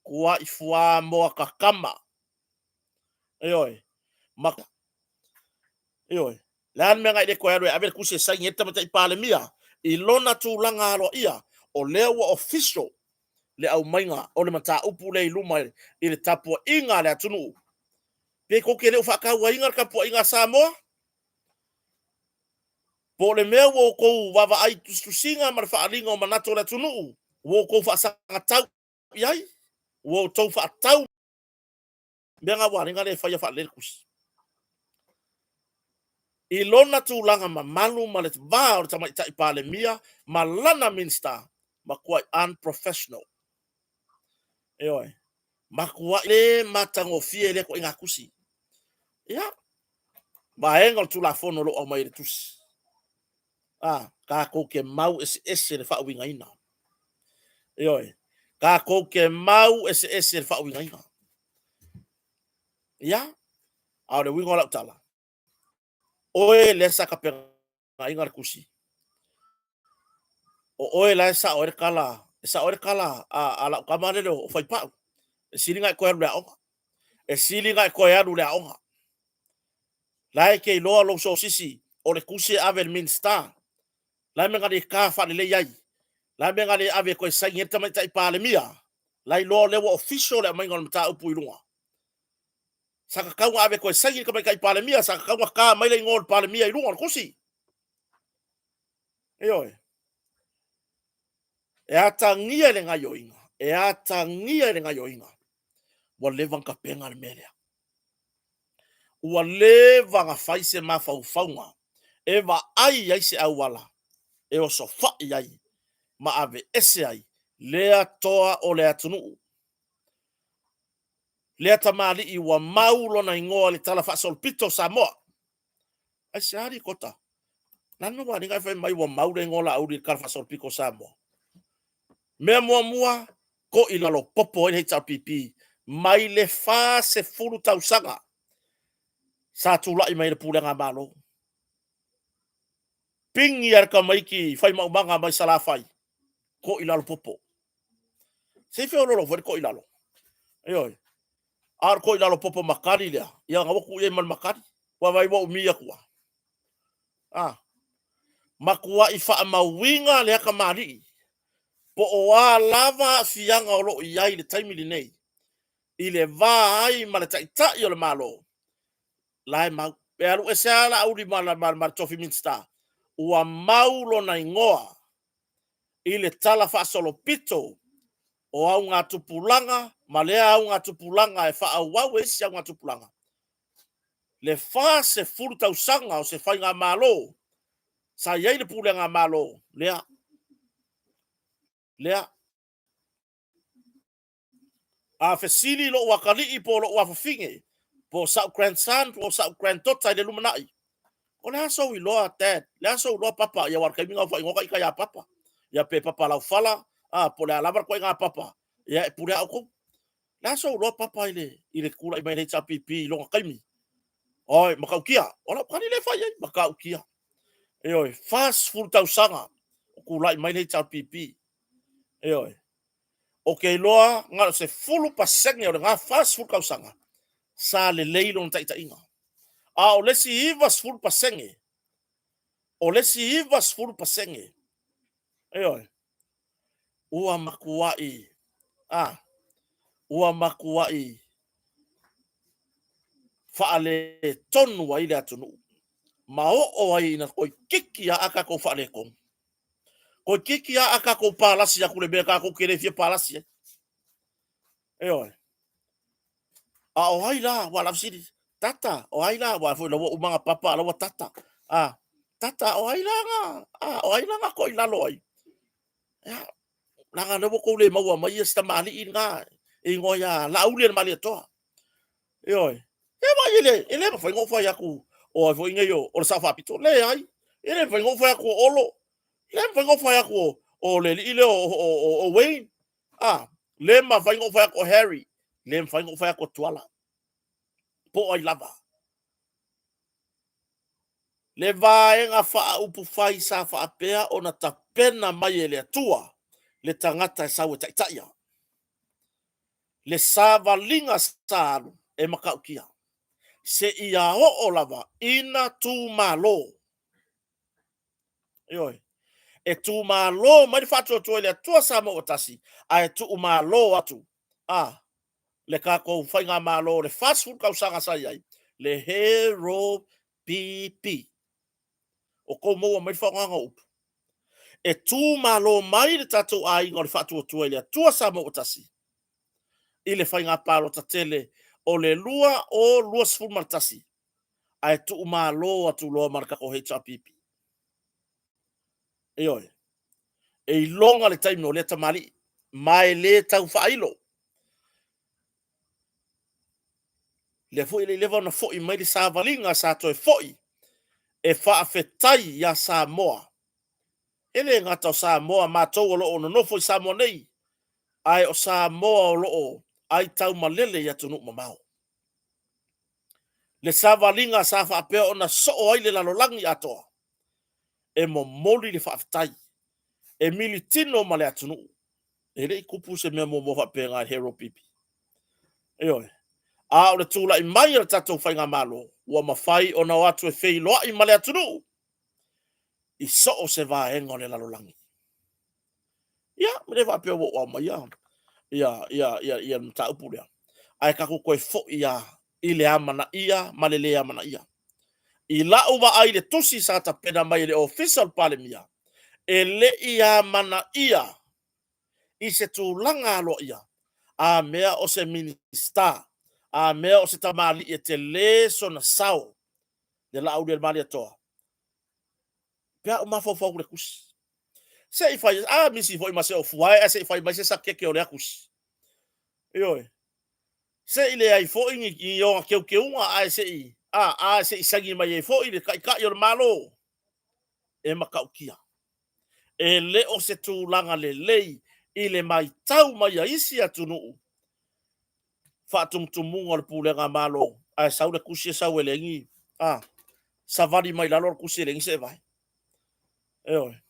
tuai fuamoa kakama. Ioe, ma ioe, le a le mea na e le toe alu e ave le tusi e saini ai le Tamaitai Palemia i lona tulaga aloaia, o lea ua official le aumaiga o le mataupu lea i luma i le tapuaiga a le atunuu. Pe tou te le o faatauaina le tapuaiga a Samoa? Po o le mea ua outou vaavaai i tusitusiga ma le faaaliga o manatu o le atunuu, ua outou faasagatau i ai, ua outou faatau mea na ua ala ai ona le faia faalelei le tusi. I lona tulaga mamalu ma le va o le Tamaitai Palemia ma lana Minisita, matuai unprofessional. Ioe, matuai le matagofie lea ituaiga tusi. Ia, vaega o le Tulafono o lo o aumai e le tusi. A, tatou te mau eseese le faauigaina. Ioe, tatou te mau eseese le faauigaina. Ia, a o le uiga o lau tala, oe lea sa tapenaina le tusi, o oe la e sao ai le tala, e sao ai le tala a lau tama lele o Faipau, e sili ona e toe alu i le aoga. E sili ona e toe alu i le aoga. La e te iloa lou sosisi o le tusi e ave i le Minisita. La e mea na le ta faalelei ai. La e mea na le ave e toe saini ai le Tamaitai Palemia. La e iloa o lea ua official le aumaiga o le mataupu i luga. Sa tatau ona ave e toe saini le Tamaitai Palemia, sa tatau ona ta mai le igoa o le Palemia i luga o le tusi. Ioe. E atagia i le gaioiga. e atagia i le gaioiga, ua leva ona tapena le mea lea. Ua leva ona fai se mafaufauga e vaai ai se auala e osofai ai ma aveese ai lea toa o le atunuu. Lea tamalii ua mau lona igoa i le Tala Faasolopito o Samoa. Aisea Likota? Le a le mea ua aliga e fai mai ua mau le igoa o Laauli i le Tala Faasolopito o Samoa? Mea muamua, to'i lalo popo ai le HRPP mai le 40 tausaga sa tulai mai i le pulega a Malo. Pigi lava le tamaiti fai maumaga mai Salafai, to'i lalo popo. Se i feololo foi le to'i lalo. Ioe. A o le to'i lalo popo matali lea, ia na ua tuu i ai ma le matali. Ua vaai ua umi atu lava. A. Matuai faamauina lea tamalii po o a lava aafiaga o lo o i ai i le taimi lenei i le va ai ma le Taitai o le Malo, la e mau. Pe alu ese lava Laauli ma le tofi Minisita, ua mau lona igoa i le talafaasolopito o augatupulaga ma lea augatupulaga e faaauau e isi augatupulaga, le 40 tausaga o se faigamalo sa i ai le pulega a Malo lea, lea. A fesili lou atalii po o lou afafine, po o sa'u grandson po o sa'u granddaughter i le lumanai, o le a sou iloa dad? O le a sou iloa papa? Ia aua o le taimi lena ua faaigoa ita ia papa. Ia pe papa laufala, a, po o le a lava le ituaiga papa, ia e pule lava outou. O le a sou iloa papa i le tulai mai o le HRPP i lona taimi? Oi, matautia. O lau tali lea e fai i ai, matautia. Ioe, 40 tausaga o tulai mai le HRPP. Ioe. Ou te iloa na o le 10% o lena 40 tausaga sa lelei lona taitaiga. A o le isi 90%, o le isi 90%, ioe, ua matuai, a, ua matuai faaletonu ai le atunuu ma oo ai ina toeitiiti lava a tatou faaletonu. Toeitiiti lava a tatou palasi atu i le mea tatou te le fia palasi ai. Ioe. A o ai la? Aua o lau fesili, Tata, o ai la? Aua foi la ua uma ona papa a o la ua tata. A, tata, o ai la na, a, o ai la na toilalo ai? Ia, leaga o lea ua outou le maua mai si tamalii lena e igoa ia Laauli o le Malietoa. Ioe. Ia vaai e le, e le mafai ona ou fai atu o ai foi nei o le Sao Faapito. Leai. E le mafai ona ou fai atu o Olo. E le mafai ona ou fai atu o le alii lea o Wayne. A, le mafai ona ou fai atu o Harry. Le mafai ona ou fai atu o Tuala. Po o ai lava. Le Vaega Faaupufai sa faapea ona tapena mai e le Atua le tagata e sau e taitaia. Le savaliga sa alu e matautia, seia oo lava ina tumalo. Ioe. E tumalo mai le faatuatua i le Atua Samoa ua tasi, ae tuumalo atu a le tatou faigamalo o le 40 tausaga sa i ai, le Hero PP. O tou maua mai le faaaogaina o upu. E tumalo mai le tatou aiga o le Faatuatua i le Atua Samoa ua tasi i le faiga palota tele o le 2021, ae tuumalo atu loa ma le tatou HRPP. Ioe. E iloga le taimi o lea tamalii, ma e le tau faailo. Lea foi e le i leva ona foi mai le savaliga sa toe foi e faafetai ia Samoa. E le gata o Samoa matou o lo o nonofo i Samoa nei, ae o Samoa o lo o aitaumalele i atunuu mamao. Le savaliga sa faapea ona soo ai le lalolagi atoa, e momoli le faafetai, e militino ma le atunuu. E le i tupu se mea muamua faapena i le Hero Pipi. Ioe. A o le tulai mai o le tatou faigamalo, ua mafai ona o atu e feiloai ma le atunuu i so o se vaega o le lalolagi. Ia, e le faapea ua ou aumaia ia, ia, ia, ia le mataupu lea, ae tatou toe foi lava i le amanaia ma le le amanaia. I lau vaai i le tusi sa tapena mai e le Ofisa o le Palemia, e le i amanaia. i se tulaga aloaia, a mea o se Minisita, a mea o se tamalii e tele sona sao, le Laaulialemalietoa, pe a ou mafaufau i le tusi. Se i fai, a misi foi ma se ofuae ae se i fai mai se sakeke o lea tusi. Ioe. Se i leai foi ni, ni ona teuteuga ae se i, a, ae se i saini mai ai foi le Taitai o le Malo. E matautia. E le o se tulaga lelei i le matau mai a isi atunuu faatumutumuga o le pulega a Malo, ae sau le tusi e sau e leai ni, a, savali mai lalo le tusi e leai ni seevae. Ioe.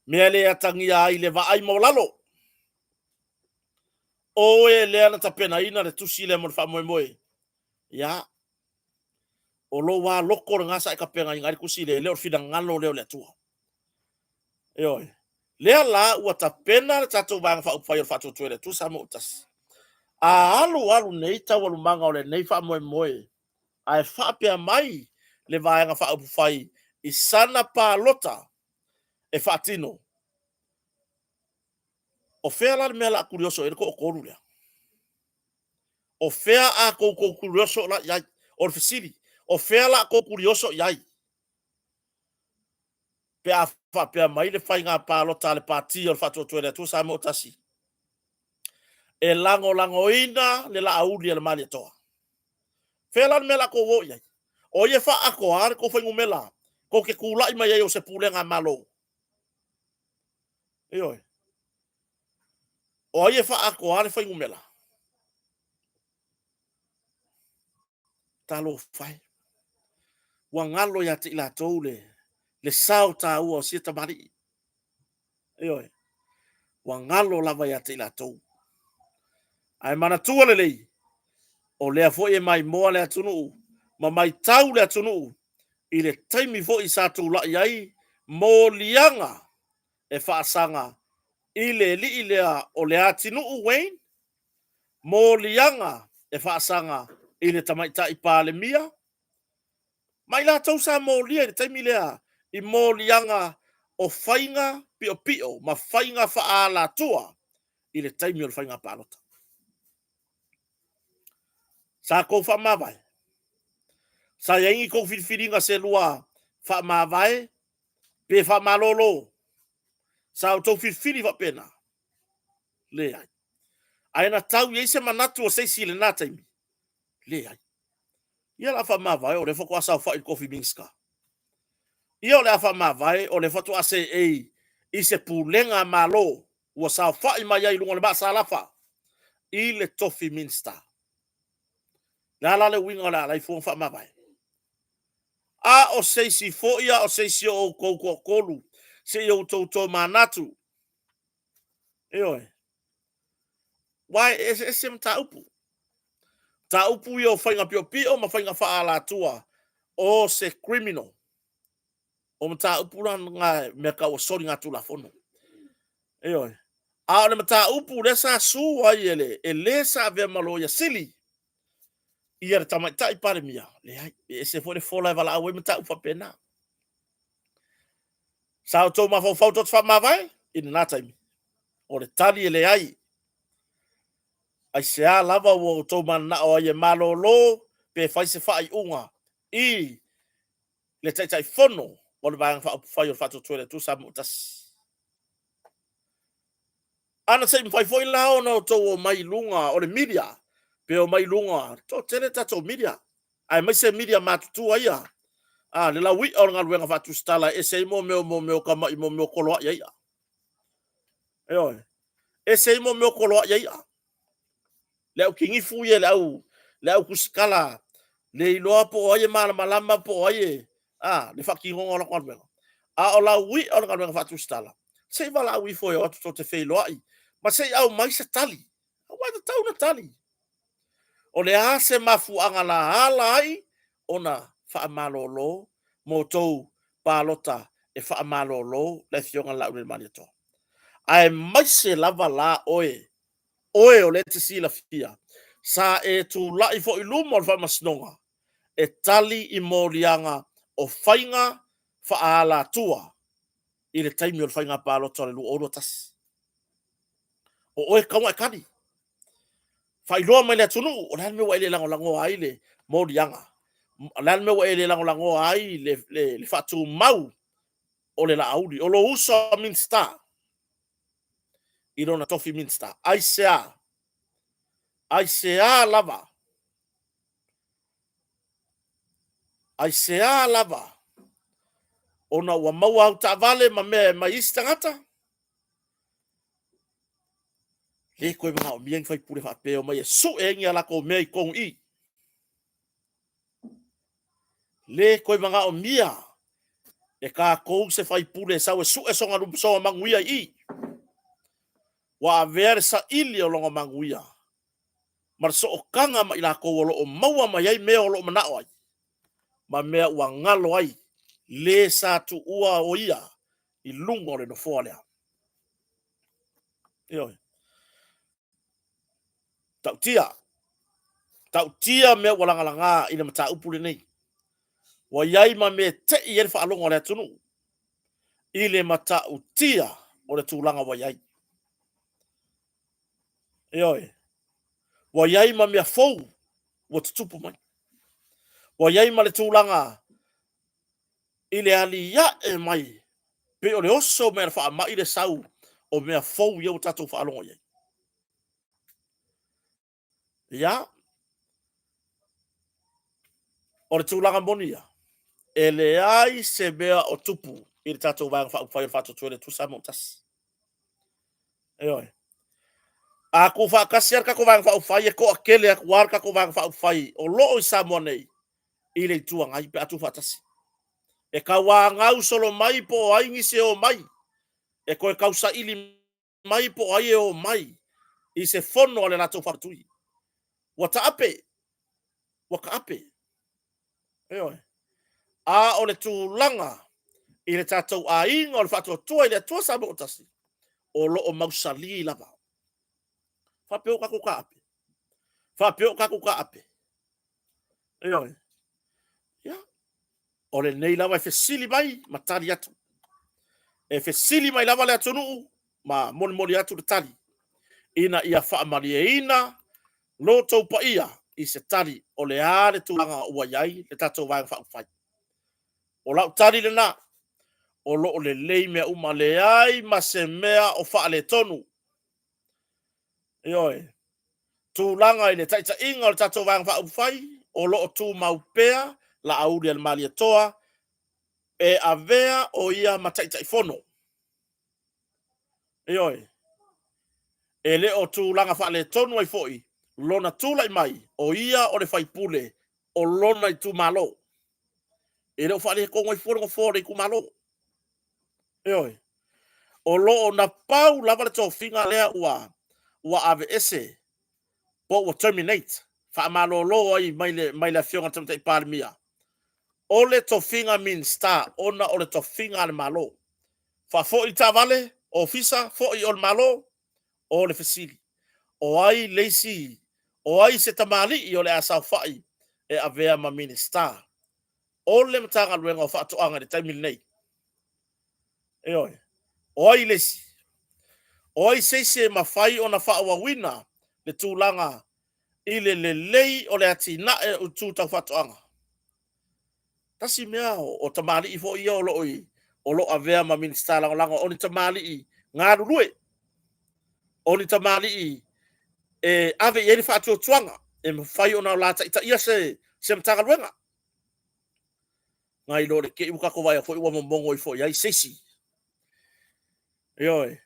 Mea le atagia ai le vaai maualalo. O e lea na tapenaina le tusi lea mo le faamoemoe, ia, o lou lava loto lena sa e tapenaina ai le tusi lea, e le o le finagalo lea o le Atua. Ioe. Lea la ua tapena le tatou Vaega Faaupufai o le Faatuatua i le Atua Samoa ua Tasi. A alu alu nei taualumaga o lenei faamoemoe, ae faapea mai le Vaega Faaupufai i sana palota e faatino, o fea la le mea o le a tulioso i ai le toatolu lea? O fea a tou tulioso la i ai? O le fesili, o fea la tou tulioso i ai? Pe a faapea mai le faiga palota a le Pati o le Faatuatua i le Atua Samoa ua Tasi, e lagolagoina le Laauli a le Malietoa. Fea la le mea o le a tou o i ai? O ai e faaatoa le tou fuainumera tou te tulai mai ai o se pulega a Malo? Ioe. O ai e faaatoa le fuainumera? Talofa e. Ua galo ia te i latou le, le sao taua o sia tamalii. Ioe. Ua galo lava ia te i latou. Ae manatua lelei, o lea foi e maimoa le atunuu ma maitau le atunuu i le taimi foi sa tulai ai moliaga e faasaga i le alii lea o Leatinuu Wayne, moliaga e faasaga i le Tamaitai Palemia, ma i latou sa molia i le taimi lea i moliaga o faiga piopio ma faiga faaalatua i le taimi o le faiga palota. Sa tou faamavae? Sa i ai ni tou filifiliga se lua faamavae pe faamalolo? Sa outou filifili faapena? Leai. Ae na tau i ai se manatu o se isi i lena taimi? Leai. Ia o le a faamavae o lea faatoa saofai i le tofi Minisita. Ia o le a faamavae o lea faatoa seei i se pulega a Malo ua saofai mai ai i luga o le maa salafa i le tofi Minisita. Le a la le uiga o le a ala ai fua ona faamavae? A o se isi foi, a o se isi o outou toatolu, se i outou tomanatu. Ioe. Aua e eseese mataupu. Mataupu ia o faiga piopio ma faiga faaalatua o se criminal. O mataupu la na mea tau o soligatulafono. Ioe. A o le mataupu lea sa su ai e le, e le sa avea ma Loia Sili ia le Tamaitai Palemia, leai, e ese foi le fola e valaau ai mataupu faapena. Sa outou mafaufau tou te faamavae i lena taimi? O le tali e leai. Aisea lava ua outou mananao ai e malolo pe fai se faaiuga i le Taitaifono o le Vaega Faaupufai o le Faatuatua i le Atua Samoa Tasi? Ana se i mafai foi la ona outou omai i luga o le media, pe omai i luga, toatele tatou media, aemaise media matutua ia, a, le laui'a o le galuega faatusitala e ese ai mo mea o mo mea o tama'i mo mea o koloa'i a i'a. Ioe. Ese ai mo mea o koloa'i a i'a. Le au kinifu ia, le au, le au tusitala, le iloa po o ai e malamalama po o ai e, a, le faatinoga o latou galuega. A o laui'a o le galuega faatusitala, se i valaau ifo e o atu tou te feiloai ma se i aumai se tali. Aua e tatau ona tali. O le a se mafuaaga na ala ai ona faamalolo mo tou palota e faamalolo le Afioga i le Laaulialemalietoa? Aemaise lava la oe, oe o lea e te silafia, sa e tulai foi i luma o le Faamasinoga e tali i moliaga o faiga faaalatua i le taimi o le faiga palota o le 2021. O oe tatau ona e tali. Faailoa mai le atunuu, o le a le mea ua e le lagolagoa ai le moliaga? O le a le mea ua e le lagolagoa ai le faatumau o le Laauli? O lou uso a Minisita i lona tofi Minisita. Aisea? Aisea lava? Aisea lava? Ona ua maua au taavale ma mea mai isi tagata? Le toe manaomia ni faipule faapea e omai e sue ai ni a latou mea i totonu i i. Le toe manaomia e tatou se faipule e sau e sue sona manuia i i. Ua avea le saili o lona manuia ma le sootaga ma i latou o lo o maua mai ai mea o lo o manao ai, ma mea ua galo ai le sa tuua o ia i luga o le nofoa lea. Ioe. Tautia. Tautia mea ua lagalaga i le mataupu lenei. Ua i ai ma mea tei ai le faalogo a le atunuu i le matautia o le tulaga ua i ai. Ioe. Ua i ai ma mea fou ua tutupu mai. Ua i ai ma le tulaga i le aliae mai pei o le oso mai a le faamai le sau o mea fou ia ua tatou faalogo i ai. Ia, o le tulaga moni ia, e leai se mea o tupu i le tatou Vaega Faaupufai o le Faatuatua i le Atua Samoa ua Tasi. Ioe. A tuufaatasi lava le tatou Vaega Faaupufai, e toatele atu lava le tatou Vaega Faaupufai o lo o i Samoa nei i le Itu Agai pe a tuufaatasi. E tauanau solo mai po o ai nisi e omai e toe tausaili mai po o ai e omai i se fono a le latou faletui. Ua taape, ua taape. Ioe. A o le tulaga i le tatou aiga o le Faatuatua i le Atua Samoa ua Tasi, o lo o mausali lava. Faapea o tatou taape. Faapea o tatou taape. Ioe. Ia, o lenei lava e fesili mai ma tali atu. E fesili mai lava le atunuu ma molimoli atu le tali ina ia faamalieina lo outou paia i se tali o le a le tulaga ua i ai le tatou Vaega Faaupufai. O lau tali lena, o lo o lelei mea uma, leai ma se mea o faaletonu. Ioe, tulaga i le taitaiga o le tatou Vaega Faaupufai, o lo o tumau pea Laauli-a-le-Malietoa e avea o ia ma Taitaifono. Ioe, e le o tulaga faaletonu ai foi lona tulai mai o ia o le faipule o lona itumalo. E le o faaletonu ai fua le nofoa o le itumalo. Ioe. O lo o na pau lava le tofiga lea ua aveese po ua terminate, faamalolo ai mai le Afioga i le Tamaitai Palemia, o le tofiga Minisita ona o le tofiga a le Malo. Faafoi le taavale, ofisa, foi o le Malo, o le fesili, o ai le isi, o ai se tamalii o le a saofai e avea ma Minisita o le Matagaluega o Faatoaga i le taimi lenei? Ioe. O ai le isi? O ai se isi e mafai ona faaauauina le tulaga i le lelei o le atinae o itu tau faatoaga? Tasi mea o tamalii foi ia o lo o i, o lo o avea ma Minisita Lagolago, o ni tamalii galulue, o ni tamalii e ave i ai le faatuatuaga e mafai ona la taitaia se Matagaluega. Nai lo le te i ua tatou vaai foi ua momono ifo i ai se isi. Ioe.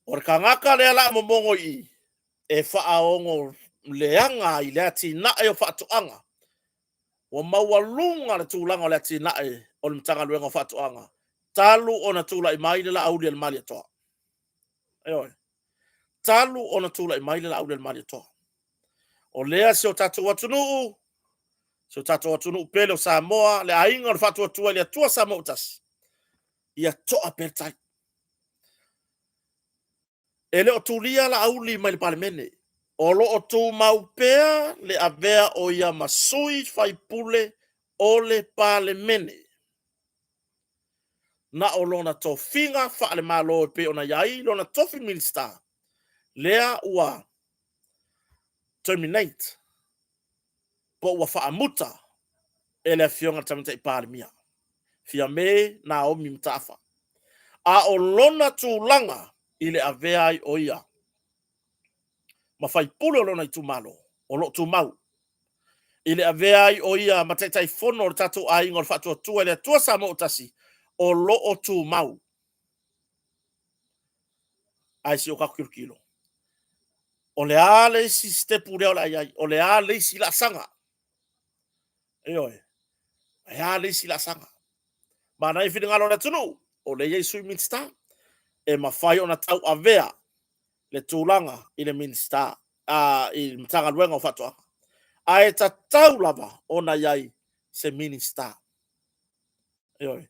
O le tagata lea la momono i i, e faaono leaga ai le atinae o faatoaga. Ua maualuga le tulaga o le atinae o le Matagaluega o Faatoaga talu ona tulai mai le Laauli a le Malietoa. Ioe. Talu ona tulai mai le Laauli a le Malietoa. O lea si o tatou atunuu, si o tatou atunuu pele o Samoa, le aiga o le Faatuatua i le Atua Samoa ua Tasi, ia toa pea le tai. E le o tulia Laauli mai le Palemene. O lo o tumau pea le avea o ia ma sui faipule o le Palemene. Na o lona tofiga faale-Malo e pei ona i ai lona tofi Minisita. Lea ua terminate po ua faamuta e le Afioga i le Tamaitai Palemia, Fiame Naomi Mataafa. A o lona tulaga i le avea ai o ia ma faipule o lona itumalo, o lo o tumau. I le avea ai o ia ma Taitaifono o le tatou aiga o le Faatuatua i le Atua Samoa ua Tasi, o lo o tumau. Ae se i o tatou tilotilo, o le a le isi sitepu lea o le a i ai? O le a le isi laasaga? Ioe, o le a le isi laasaga? Manaia finagalo o le atunuu, o lea e i ai Sui Minisita e mafai ona tauavea le tulaga i le Minisita, i le Matagaluega o Faatoaga. Ae tatau lava ona i ai se Minisita. Ioe.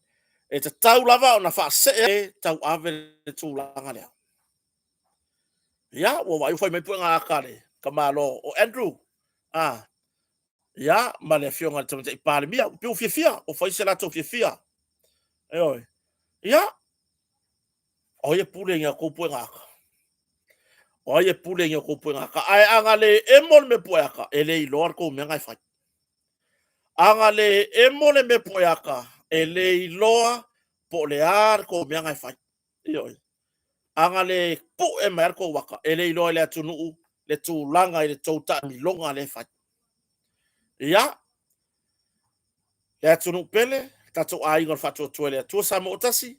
E tatau lava ona faasee e tauave le tulaga lea. Ia, ua vaai ua fai mai puega ata a le tamaloa o Andrew, a, ia, ma le afioga i le Tamaitai Palemia, ua pei ua fiafia, ua fai se latou fiafia. Ioe. Ia, o ai e pule i a outou puega ata? O ai e pule i a outou puega ata? Ae a na le emo le mea pue ata, e le iloa le tou mea na e fai. A na le emo le mea pue ata, e le iloa po o le a le tou mea na e fai. Ioe. A na le pue mai lava le tou ata, e le iloa e le atunuu le tulaga i le tou taamiloga lea e fai. Ia, le atunuu pele, tatou aiga o le Faatuatua i le Atua Samoa ua Tasi,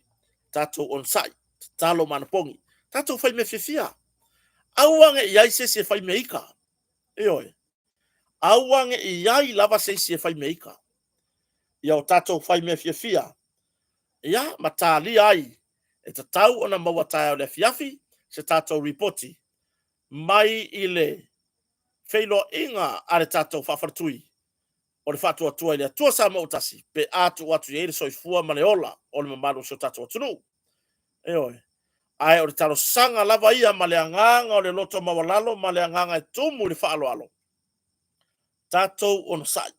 tatou onosai, tatalo ma anapogi, tatou fai mea fiafia. Aua ne i i ai se isi e fai mea ita. Ioe. Aua ne i i ai lava se isi e fai mea ita. Ia o tatou fai mea fiafia, ia, ma talia ai e tatau ona maua taeao i le afiafi se tatou ripoti mai i le feiloaiga a le tatou faafaletui o le Faatuatua i le Atua Samoa ua Tasi pe a tuu atu i ai le soifua ma le ola o le mamalu o si o tatou atunuu. Ioe. Ae o le talosaga lava ia ma le agaga o le loto maualalo ma le agaga e tumu i le faaaloalo, tatou onosai,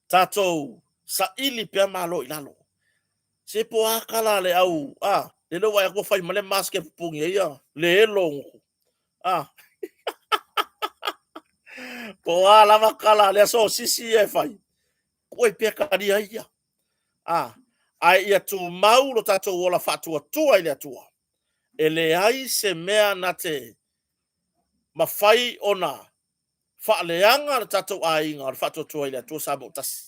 tatou saili pea malo i lalo. Se po o a tala a le au, a, lele ua vaai atu ua fai ma le mask e pupuni ai ia le elo o gutu. A. Po o a lava tala a lea sosisi ia e fai, tuu ai pea talia ia. A, ae ia tumau lo tatou ola faatuatua i le Atua. E leai se mea na te mafai ona faaleaga le tatou aiga o le faatuatua i le Atua Samoa ua Tasi.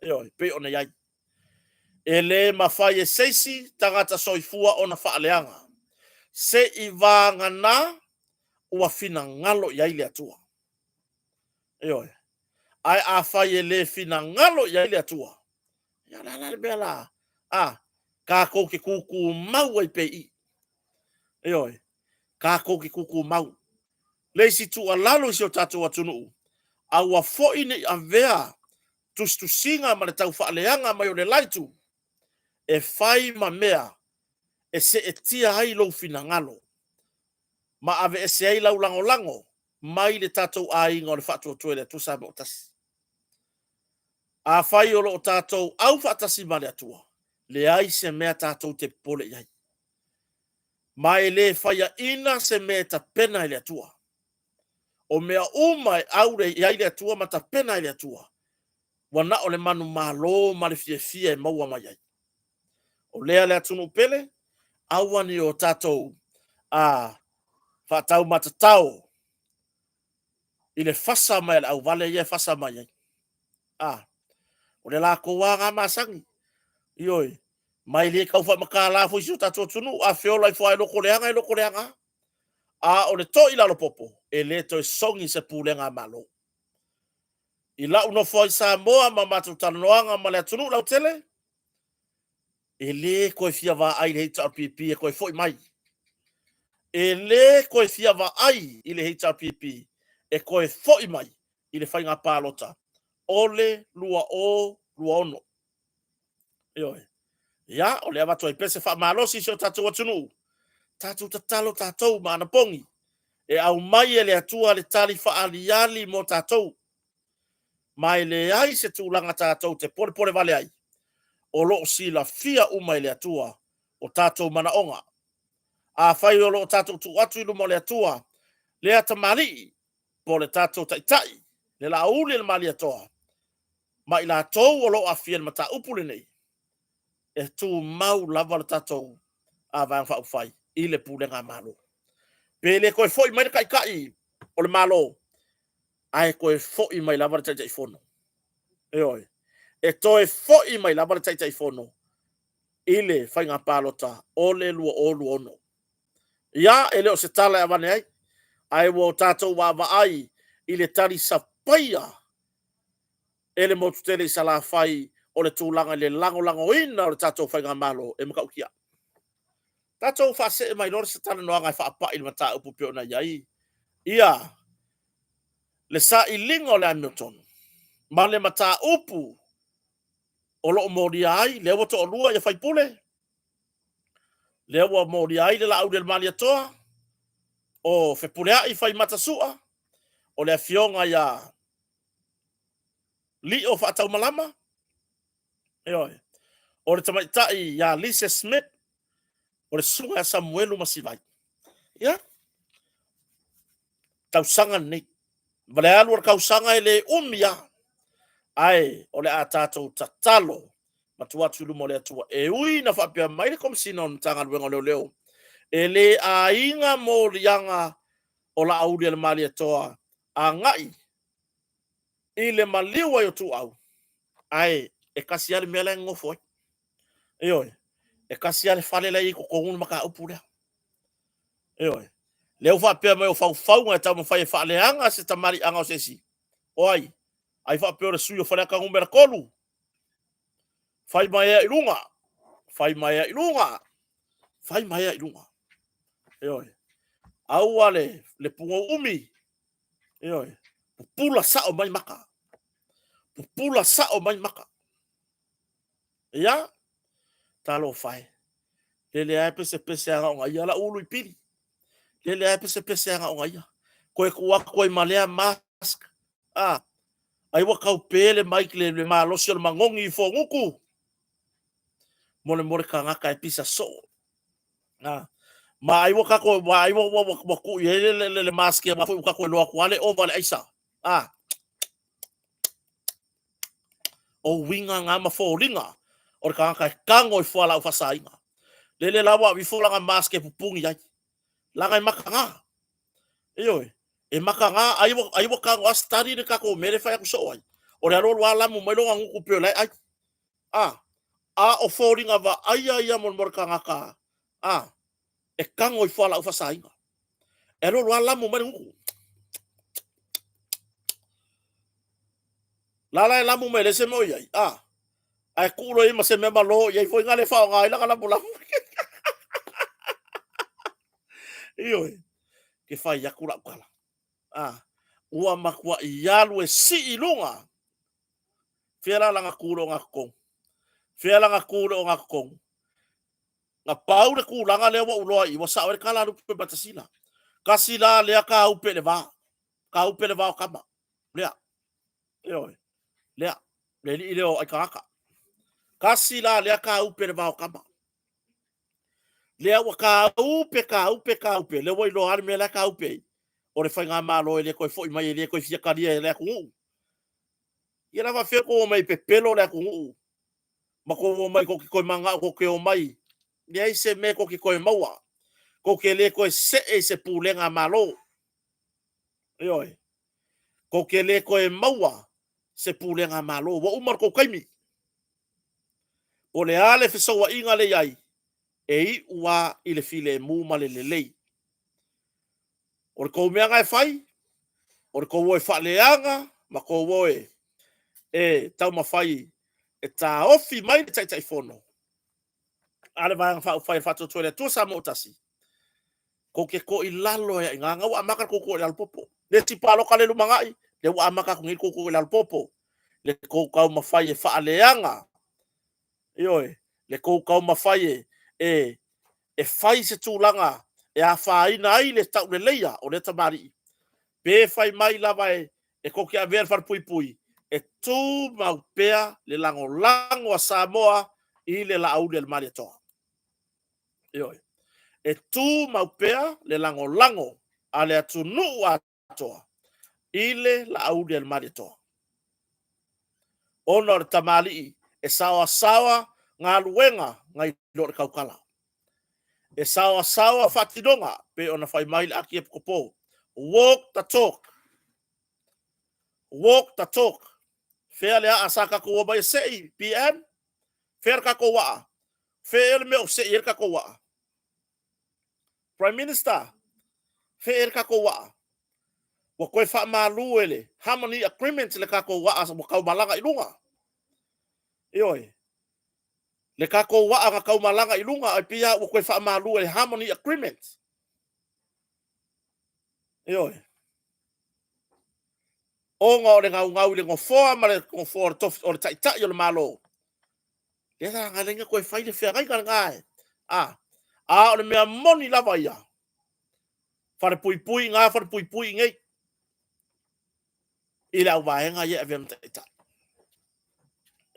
Ioe, pei ona i ai. E le mafai e se isi tagata soifua ona faaleaga, se i vagana ua finagalo i ai le Atua. Ioe. Ae afai e le finagalo i ai le Atua, ia o le a la le mea la, a, tatou te tutumau ai pea i i. Ioe, tatou te tutumau. Le isi tuualalo i si o tatou atunuu, aua foi ne i avea tusitusiga ma le tau faaleaga mai o le la itu e fai ma mea e seetia ai lou finagalo ma aveese ai lau lagolago mai le tatou aiga o le Faatuatua i le Atua Samoa ua Tasi. Afai o lo o tatou au faatasi ma le Atua, leai se mea tatou te popole i ai. Ma e le faiaina se mea e tapena e le Atua. O mea uma e au i ai le Atua ma tapena e le Atua, ua na o le manumalo ma le fiafia e maua mai ai. O lea le atunuu pele, aua ne i o tatou a faataumatatao i le fasa mai a le auvale ia e fasa mai ai. A, o le latou lava na masani. Ioe, ma e le tau faamatala foi si o tatou atunuu. A feola ifo lava e lotoleaga, e lotoleaga lava. A o le toi lalopopo, e le toe sogi se pulega a Malo. I lau nofo ai i Samoa ma matou talanoaga ma le atunuu lautele, e le toe fia vaai i le HRPP e toe foi mai. E le toe fia vaai i le HRPP e toe foi mai i le faiga palota o le 2026. Ioe. Ia, o lea avatu ai pea se faamalosi i si o tatou atunuu, tatou tatalo tatou ma anapogi e aumai e le Atua le tali faaaliali mo tatou. Ma e leai se tulaga tatou te polepole vale ai, o lo o silafia uma e le Atua o tatou manaoga. Afai o lo o tatou tuu atu i luma o le Atua lea tamalii po o le tatou taitai, le Laauli a le Malietoa, ma i latou o lo o aafia i le mataupu lenei, e tumau lava le tatou Vaega Faaupufai i le pulega a Malo. Pe le toe foi mai le Taitai o le Malo, ae toe foi mai lava le Taitaifono. Ioe, e toe foi mai lava le Taitaifono i le faiga palota o le 2026. Ia, e le o se tala e avane ai, ae ua o tatou vaavaai i le talisapaia e le motu tele i Salafai o le tulaga i le lagolagoina o le tatou faigamalo e matautia. Tatou faasee mai loa se talanoaga e faapai i le mataupu pei ona i ai ia le sailiga o le amiotonu ma le mataupu o lo o molia ai, lea ua toalua ia faipule, lea ua molia ai le Laauli a le Malietoa, o Fepuleai Faimata Sua, o le afioga ia Lio Faataumalama, ioe, o le tamaitai ia Lise Smith, o le susuga ia Samuelu Masivai. Ia, tausaga lenei. Ma le alu o le tausaga e le umi lava, ae o le a tatou tatalo ma tuu atu i luma o le Atua. E ui ina faapea mai le Komesina o le Matagaluega o Leoleo, e le aiga moliaga o Laauli a le Malietoa agai i le maliu ai o Tuuau, ae e tasi lava le mea la e nonofo ai. Ioe, e tasi lava le fale la e i ai i totonu le mataupu lea. Ioe, lea ua faapea mai o faufauga e taumafai e faaleaga se tamaliiaga o se isi. O ai? Ai faapea o le sui o Faleata Nu.3. Fai ma ea i luga, fai ma ea i luga, fai ma ea i luga. Ioe, aua le pugou umi. Ioe, pupula sao mai maka. Pupula sao mai maka. Ia, talofa e. Lele lava e pesepese aga o ia lau ulu i pili. Lele lava e pesepese aga o ia. Toe tuu atu ai ma lea mask. Ah, ai ua tau pe le mic le malosi o le magogi i Fogutu. Molemole tagata e pisa soo. Ah, ma ai ua tatou ma ai ua tuu i ai le mask ia foi ua tatou iloa atu lava le ova le aisa. Ah, o uiga na ma foliga o le tagata e tago i fualaau faasaina. Lele la ua aveifo lana mask e pupuni ai. Laga e mataga. Ioe, e mataga, ai ua, ai ua tago a study le tatou mea le fai atu soo ai. O le alu alu a lamu mai lona gutu pei o la e ai. A, a o foliga vaaia ia mo le tagata, a, e tago i fualaau faasaina. E alu alu a lamu mai le gutu. La la e lamu mai le se mea o i ai, a, ae tuu loa i ai ma se mea ma lo i ai foi na le faaaoga ai lana lamulamu. Ioe, ke fai atu lau tala. A, ua matuai alu e sii i luga. Fea la lana tu i le ogatotonu? Fea lana tu i le ogatotonu? Na pau le tulaga lea ua ou iloa i i, ua sao ai le tala a Lupe Matasila. Kasi la lea kaupe i le va. Kaupe i le va o tama. Lea. Ioe. Lea. Le alii lea o Aikanaka. Kasi la lea kaupe i le va o tama. Lea ua kaupe, kaupe, kaupe. Lea ua iloa le mea la e kaupe ai. O le faigamalo e le toe foi mai, e le toe fia talia e le atunuu. Ia la faafefea tou omai e pepelo le atunuu ma tou omai tou te toe mananao tou te omai. Leai se mea tou te toe maua. Tou te le toe see i se pulega a Malo. Ioe. Tou te le toe maua se pulega a Malo. Ua uma le tou taimi. Po o le a le fesouaiga le i ai, e iu lava i le filemu ma le lelei. O le tou mea na e fai, o le tou o e faaleaga ma tou o e taumafai e taofi mai le Taitaifono a le Vaega Faaupufai a le Faatuatua i le Atua Samoa ua Tasi, tou te toilalo ai i ina. Na ua amata le tou toilalo popo. Le isi palota le lumanai, lea ua amata atu nei le tou toilalo popo. Le tou taumafai e faaleaga, ioe, le tou taumafai e fai se tulaga e afaina ai le tauleleia o lea tamalii, pe fai mai lava e tou te avea le falepuipui, e tumau pea le lagolago a Samoa i le Laauli a le Malietoa. Ioe. E tumau pea le lagolago a le atunuu atoa i le Laaulialemalietoa. Ona o le tamalii e saoasaoa galuega nai lo le tautala. E saoasaoa faatinoga pei ona fai mai le Akiepikopo, walk the talk. Walk the talk. Fea le aa sa tatou omai e sei, PM? Fea le tatou waa? Fea ea le mea o sei ai le tatou waa? Prime Minister, fea ea le tatou waa? Ua toe faamalu e le Harmony Agreement le tatou waa ua taumalaga i luga. Ioe. Le tatou waa na taumalaga i luga, ai pei lava ua toe faamalu e le Harmony Agreement. Ioe. Ona o le gaugau i le nofoa ma le nofoa o le tofi, o le taitai o le Malo. Lea la na ala ai ona toe fai le feagaiga lena e. A, a o le mea moni lava ia, falepuipui i ina, falepuipui i inei, i le auvaega ia e avea ma taitai.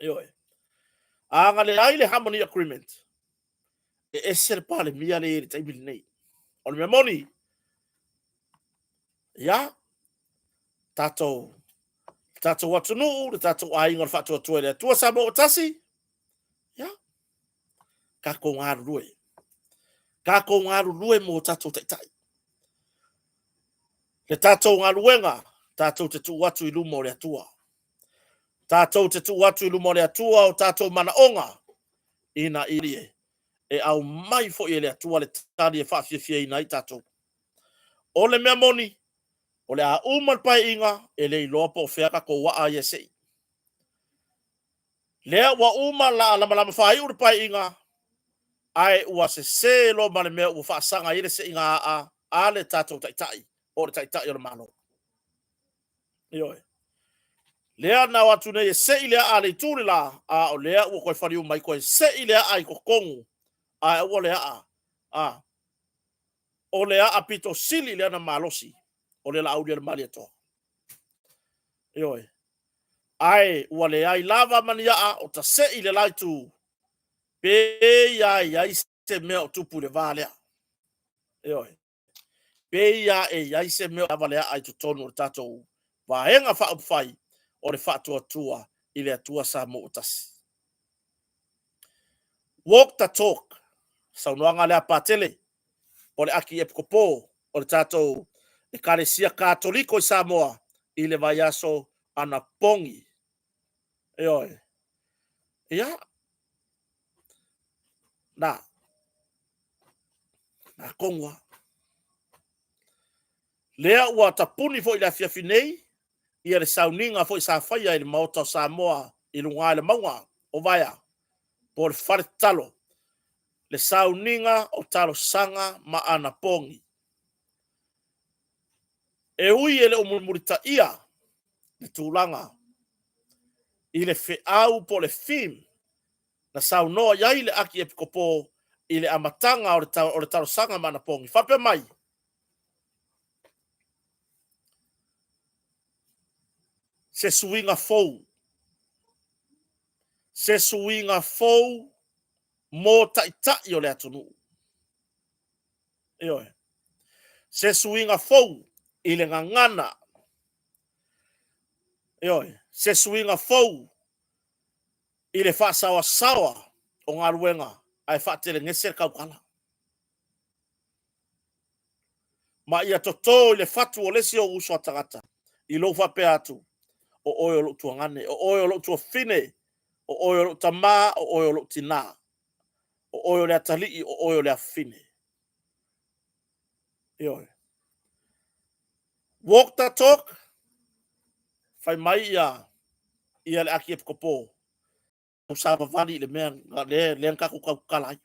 Ioe. A na leai le Harmony Agreement, e ese le Palemia lea e i ai i le taimi lenei. O le mea moni, ia, tatou, le tatou atunuu, le tatou aiga o le Faatuatua i le Atua Samoa ua tasi, ia, tatou galulue. Tatou galulue mo tatou taitai. Le tatou galuega, tatou te tuu atu i luma o le Atua. Tatou te tuu atu i luma o le Atua o tatou manaoga, ina ia e aumai foi e le Atua le tali e faafiafiaina ai tatou. O le mea moni, o le a uma le paeaiga, e le iloa po o fea tatou waa ia e sei. Lea ua uma la lamalama faaiu le paeaiga, ae ua sese loa ma le mea ua faasaga ai le seiga aa a le tatou taitai, po o le taitai o le Malo. Ioe. Lea na o atu nei e sei le aa a le itu le la, a o lea ua toe faliu mai toe sei le aa i totonu, ae aua le aa, a, o le aa pito sili lea na malosi, o le Laaulialemalietoa. Ioe. Ae ua leai lava ma ni aa o tasei le la itu, pei lava e i ai se mea o tupu i le va lea. Ioe. Pei lava e i ai se mea lava le aa i totonu o le tatou Vaega Faaupufai o le Faatuatua i le Atua Samoa ua Tasi. Walk the talk, saunoaga lea a Patele o le Akiepikopo o le tatou Ekalesia Katoliko i Samoa i le vaiaso anapogi. Ioe. Ia, na, na tonu lava. Lea ua tapuni foi i le afiafi nei ia le sauniga foi sa faia i le Maota o Samoa i luga i le mauga o Vaea, po o le Fale Tatalo, le sauniga o talosaga ma anapogi. E ui e le o mulimulitaia le tulaga i le feau po o le theme na saunoa i ai le Akiepikopo i le amataga o le talosaga ma anapogi, faapea mai, Se suiga fou, se suiga fou mo taitai o le atunuu. Ioe. Se suiga fou i le gagana. Ioe. Se suiga fou i le faasaoasaoa o galuega ae faatelegese le tautala. Ma ia toto i le fatu o le isi ou uso a tagata i lou faapea atu, o oe o lou tuagane, o oe o lou tuafafine, o oe o lou tamā, o oe o lou tinā, o oe o le atalii, o oe o le afafine. Ioe. Walk the talk, fai mai ia, ia le Akiepikopo, savavali i le mea lea, lea na tatou tautala ai.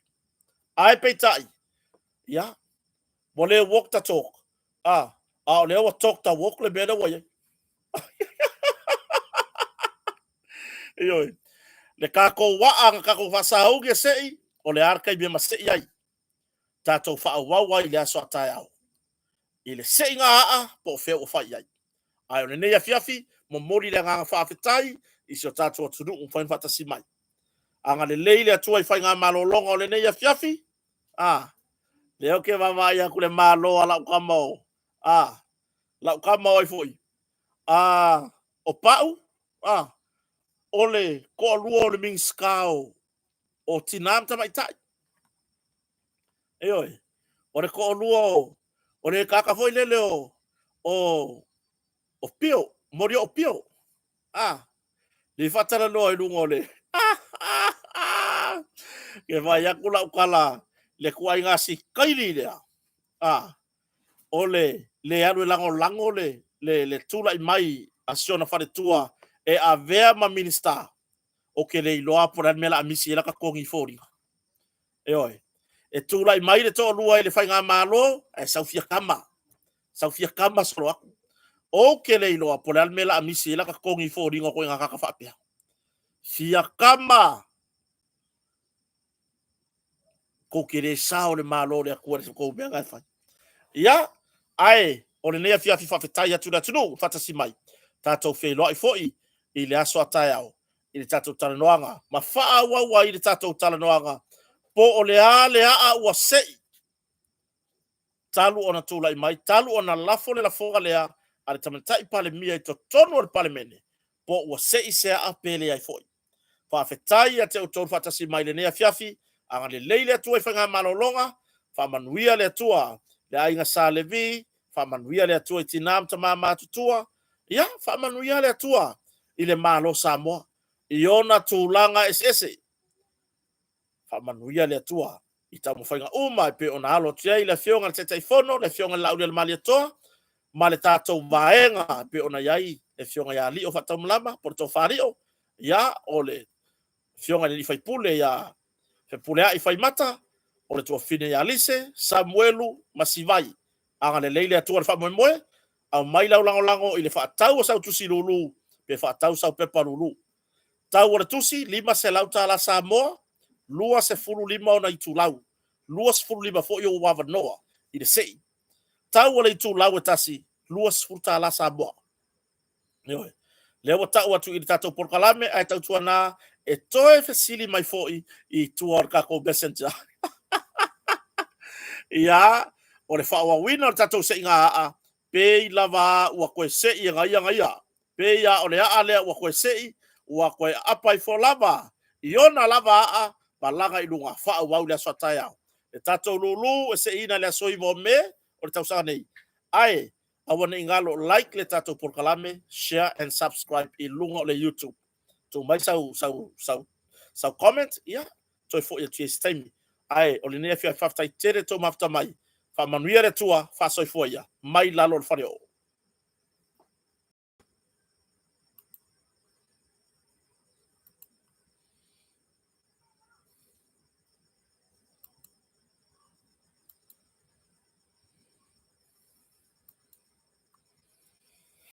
Ae peitai, ia, ua le walk the talk, a, a o lea ua talk the walk le mea lea ua i ai. Ioe. Le tatou waa na tatou faasauni e sei, o le a le taimi e masei ai. Tatou faaauau ai i le aso a taeao. I le seiga aa po o fea ua fai i ai. Ae o lenei afiafi, momoli le agaga faafetai i si o tatou atunuu ua mafai ona faatasi mai. Agalelei le Atua i faigamalologa o lenei afiafi. A, Lea ou te vaavaai atu le malo a lau tama o, a, lau tama o ai foi, a, o Pau, a, o le toalua o le Minisita o, o Tina ma Tamaitai. Ioe, o le toalua o, o le tagata foi lele o, o, o Pio, Molioo Pio. A, le faatalanoa i luga o le Ke vaai atu lau tala le tuaiga sikaili lea, a, o le le alu e lagolago le, le, le tulai mai a si ona faletua e avea ma Minisita, ou te le iloa po o le a le mea o le a misi ai lata totogi foliga. Ioe. E tulai mai le toalua i le faigamalo, ae sau fia tama. Sau fia tama solo atu. Ou te le iloa po o le a le mea o le a misi ai lata totogi foliga o ituaiga tagata faapea. Fia tama! Tou te le sao le Malo o le Atua i le tou mea na e fai. Ia, ae o lenei afiafi faafetai atu i le atunuu faatasi mai. Tatou feiloai foi i le aso a taeao i le tatou talanoaga ma faaauau ai le tatou talanoaga po o le a le aa ua sei talu ona tulai mai, talu ona lafo le lafoga lea a le Tamaitai Palemia i totonu o le Palemene, po ua sei se aa pe leai foi. Faafetai ia te outou le faatasi mai i lenei afiafi, agalelei le Atua i faigamalologa, faamanuia le Atua le aiga Sa Levi, faamanuia le Atua i tina ma tama matutua, ia faamanuia le Atua i le Malo Samoa i ona tulaga eseese. Faamanuia le Atua i taumafaiga uma e pei ona alo atu i ai le Afioga i le Taitaifono, le Afioga i le Laaulialemalietoa ma le tatou vaega e pei ona i ai le Afioga ia Lio Faataumalama po o le Tofa Lio, ia, o le Afioga i le sui usufono ia Fepuleai Faimata, o le tuafafine ia Lise, Samuelu ma Sivai. Agalelei le Atua i le faamoemoe, aumai lau lagolago i le faatau o sau tusi lulu pe faatau sau pepa lulu. Tau o le tusi, $500 Samoa, 25 ona itulau, 25 foi ou avanoa i le sei. Tau o le itulau e tasi, $20 Samoa. Ioe. Lea ua tau atu i le tatou polokalame, ae tautuana e toe fesili mai foi i tua o le tatou messenger. Ia, o le faaauauina o le tatou seiga aa, pei lava ua toe sei e gaia gaia. Pei lava o le aa lea ua toe sei, ua toe aapa ifo lava i ona lava aa ma laga i luga, faaauau i le aso a taeao. Le tatou lulu e seiina i le aso 9 o Me o le tausaga nei. Ae aua ne i galo, like le tatou polokalame, share and subscribe i luga o le YouTube. Tuu mai sau, sau, sau, sau comment, ia, toe foi atu i se taimi. Ae o lenei afiafi faafetai tele tou mafuta mai. Faamanuia le Atua, faasoifua ia, mai lalo o le faleoo.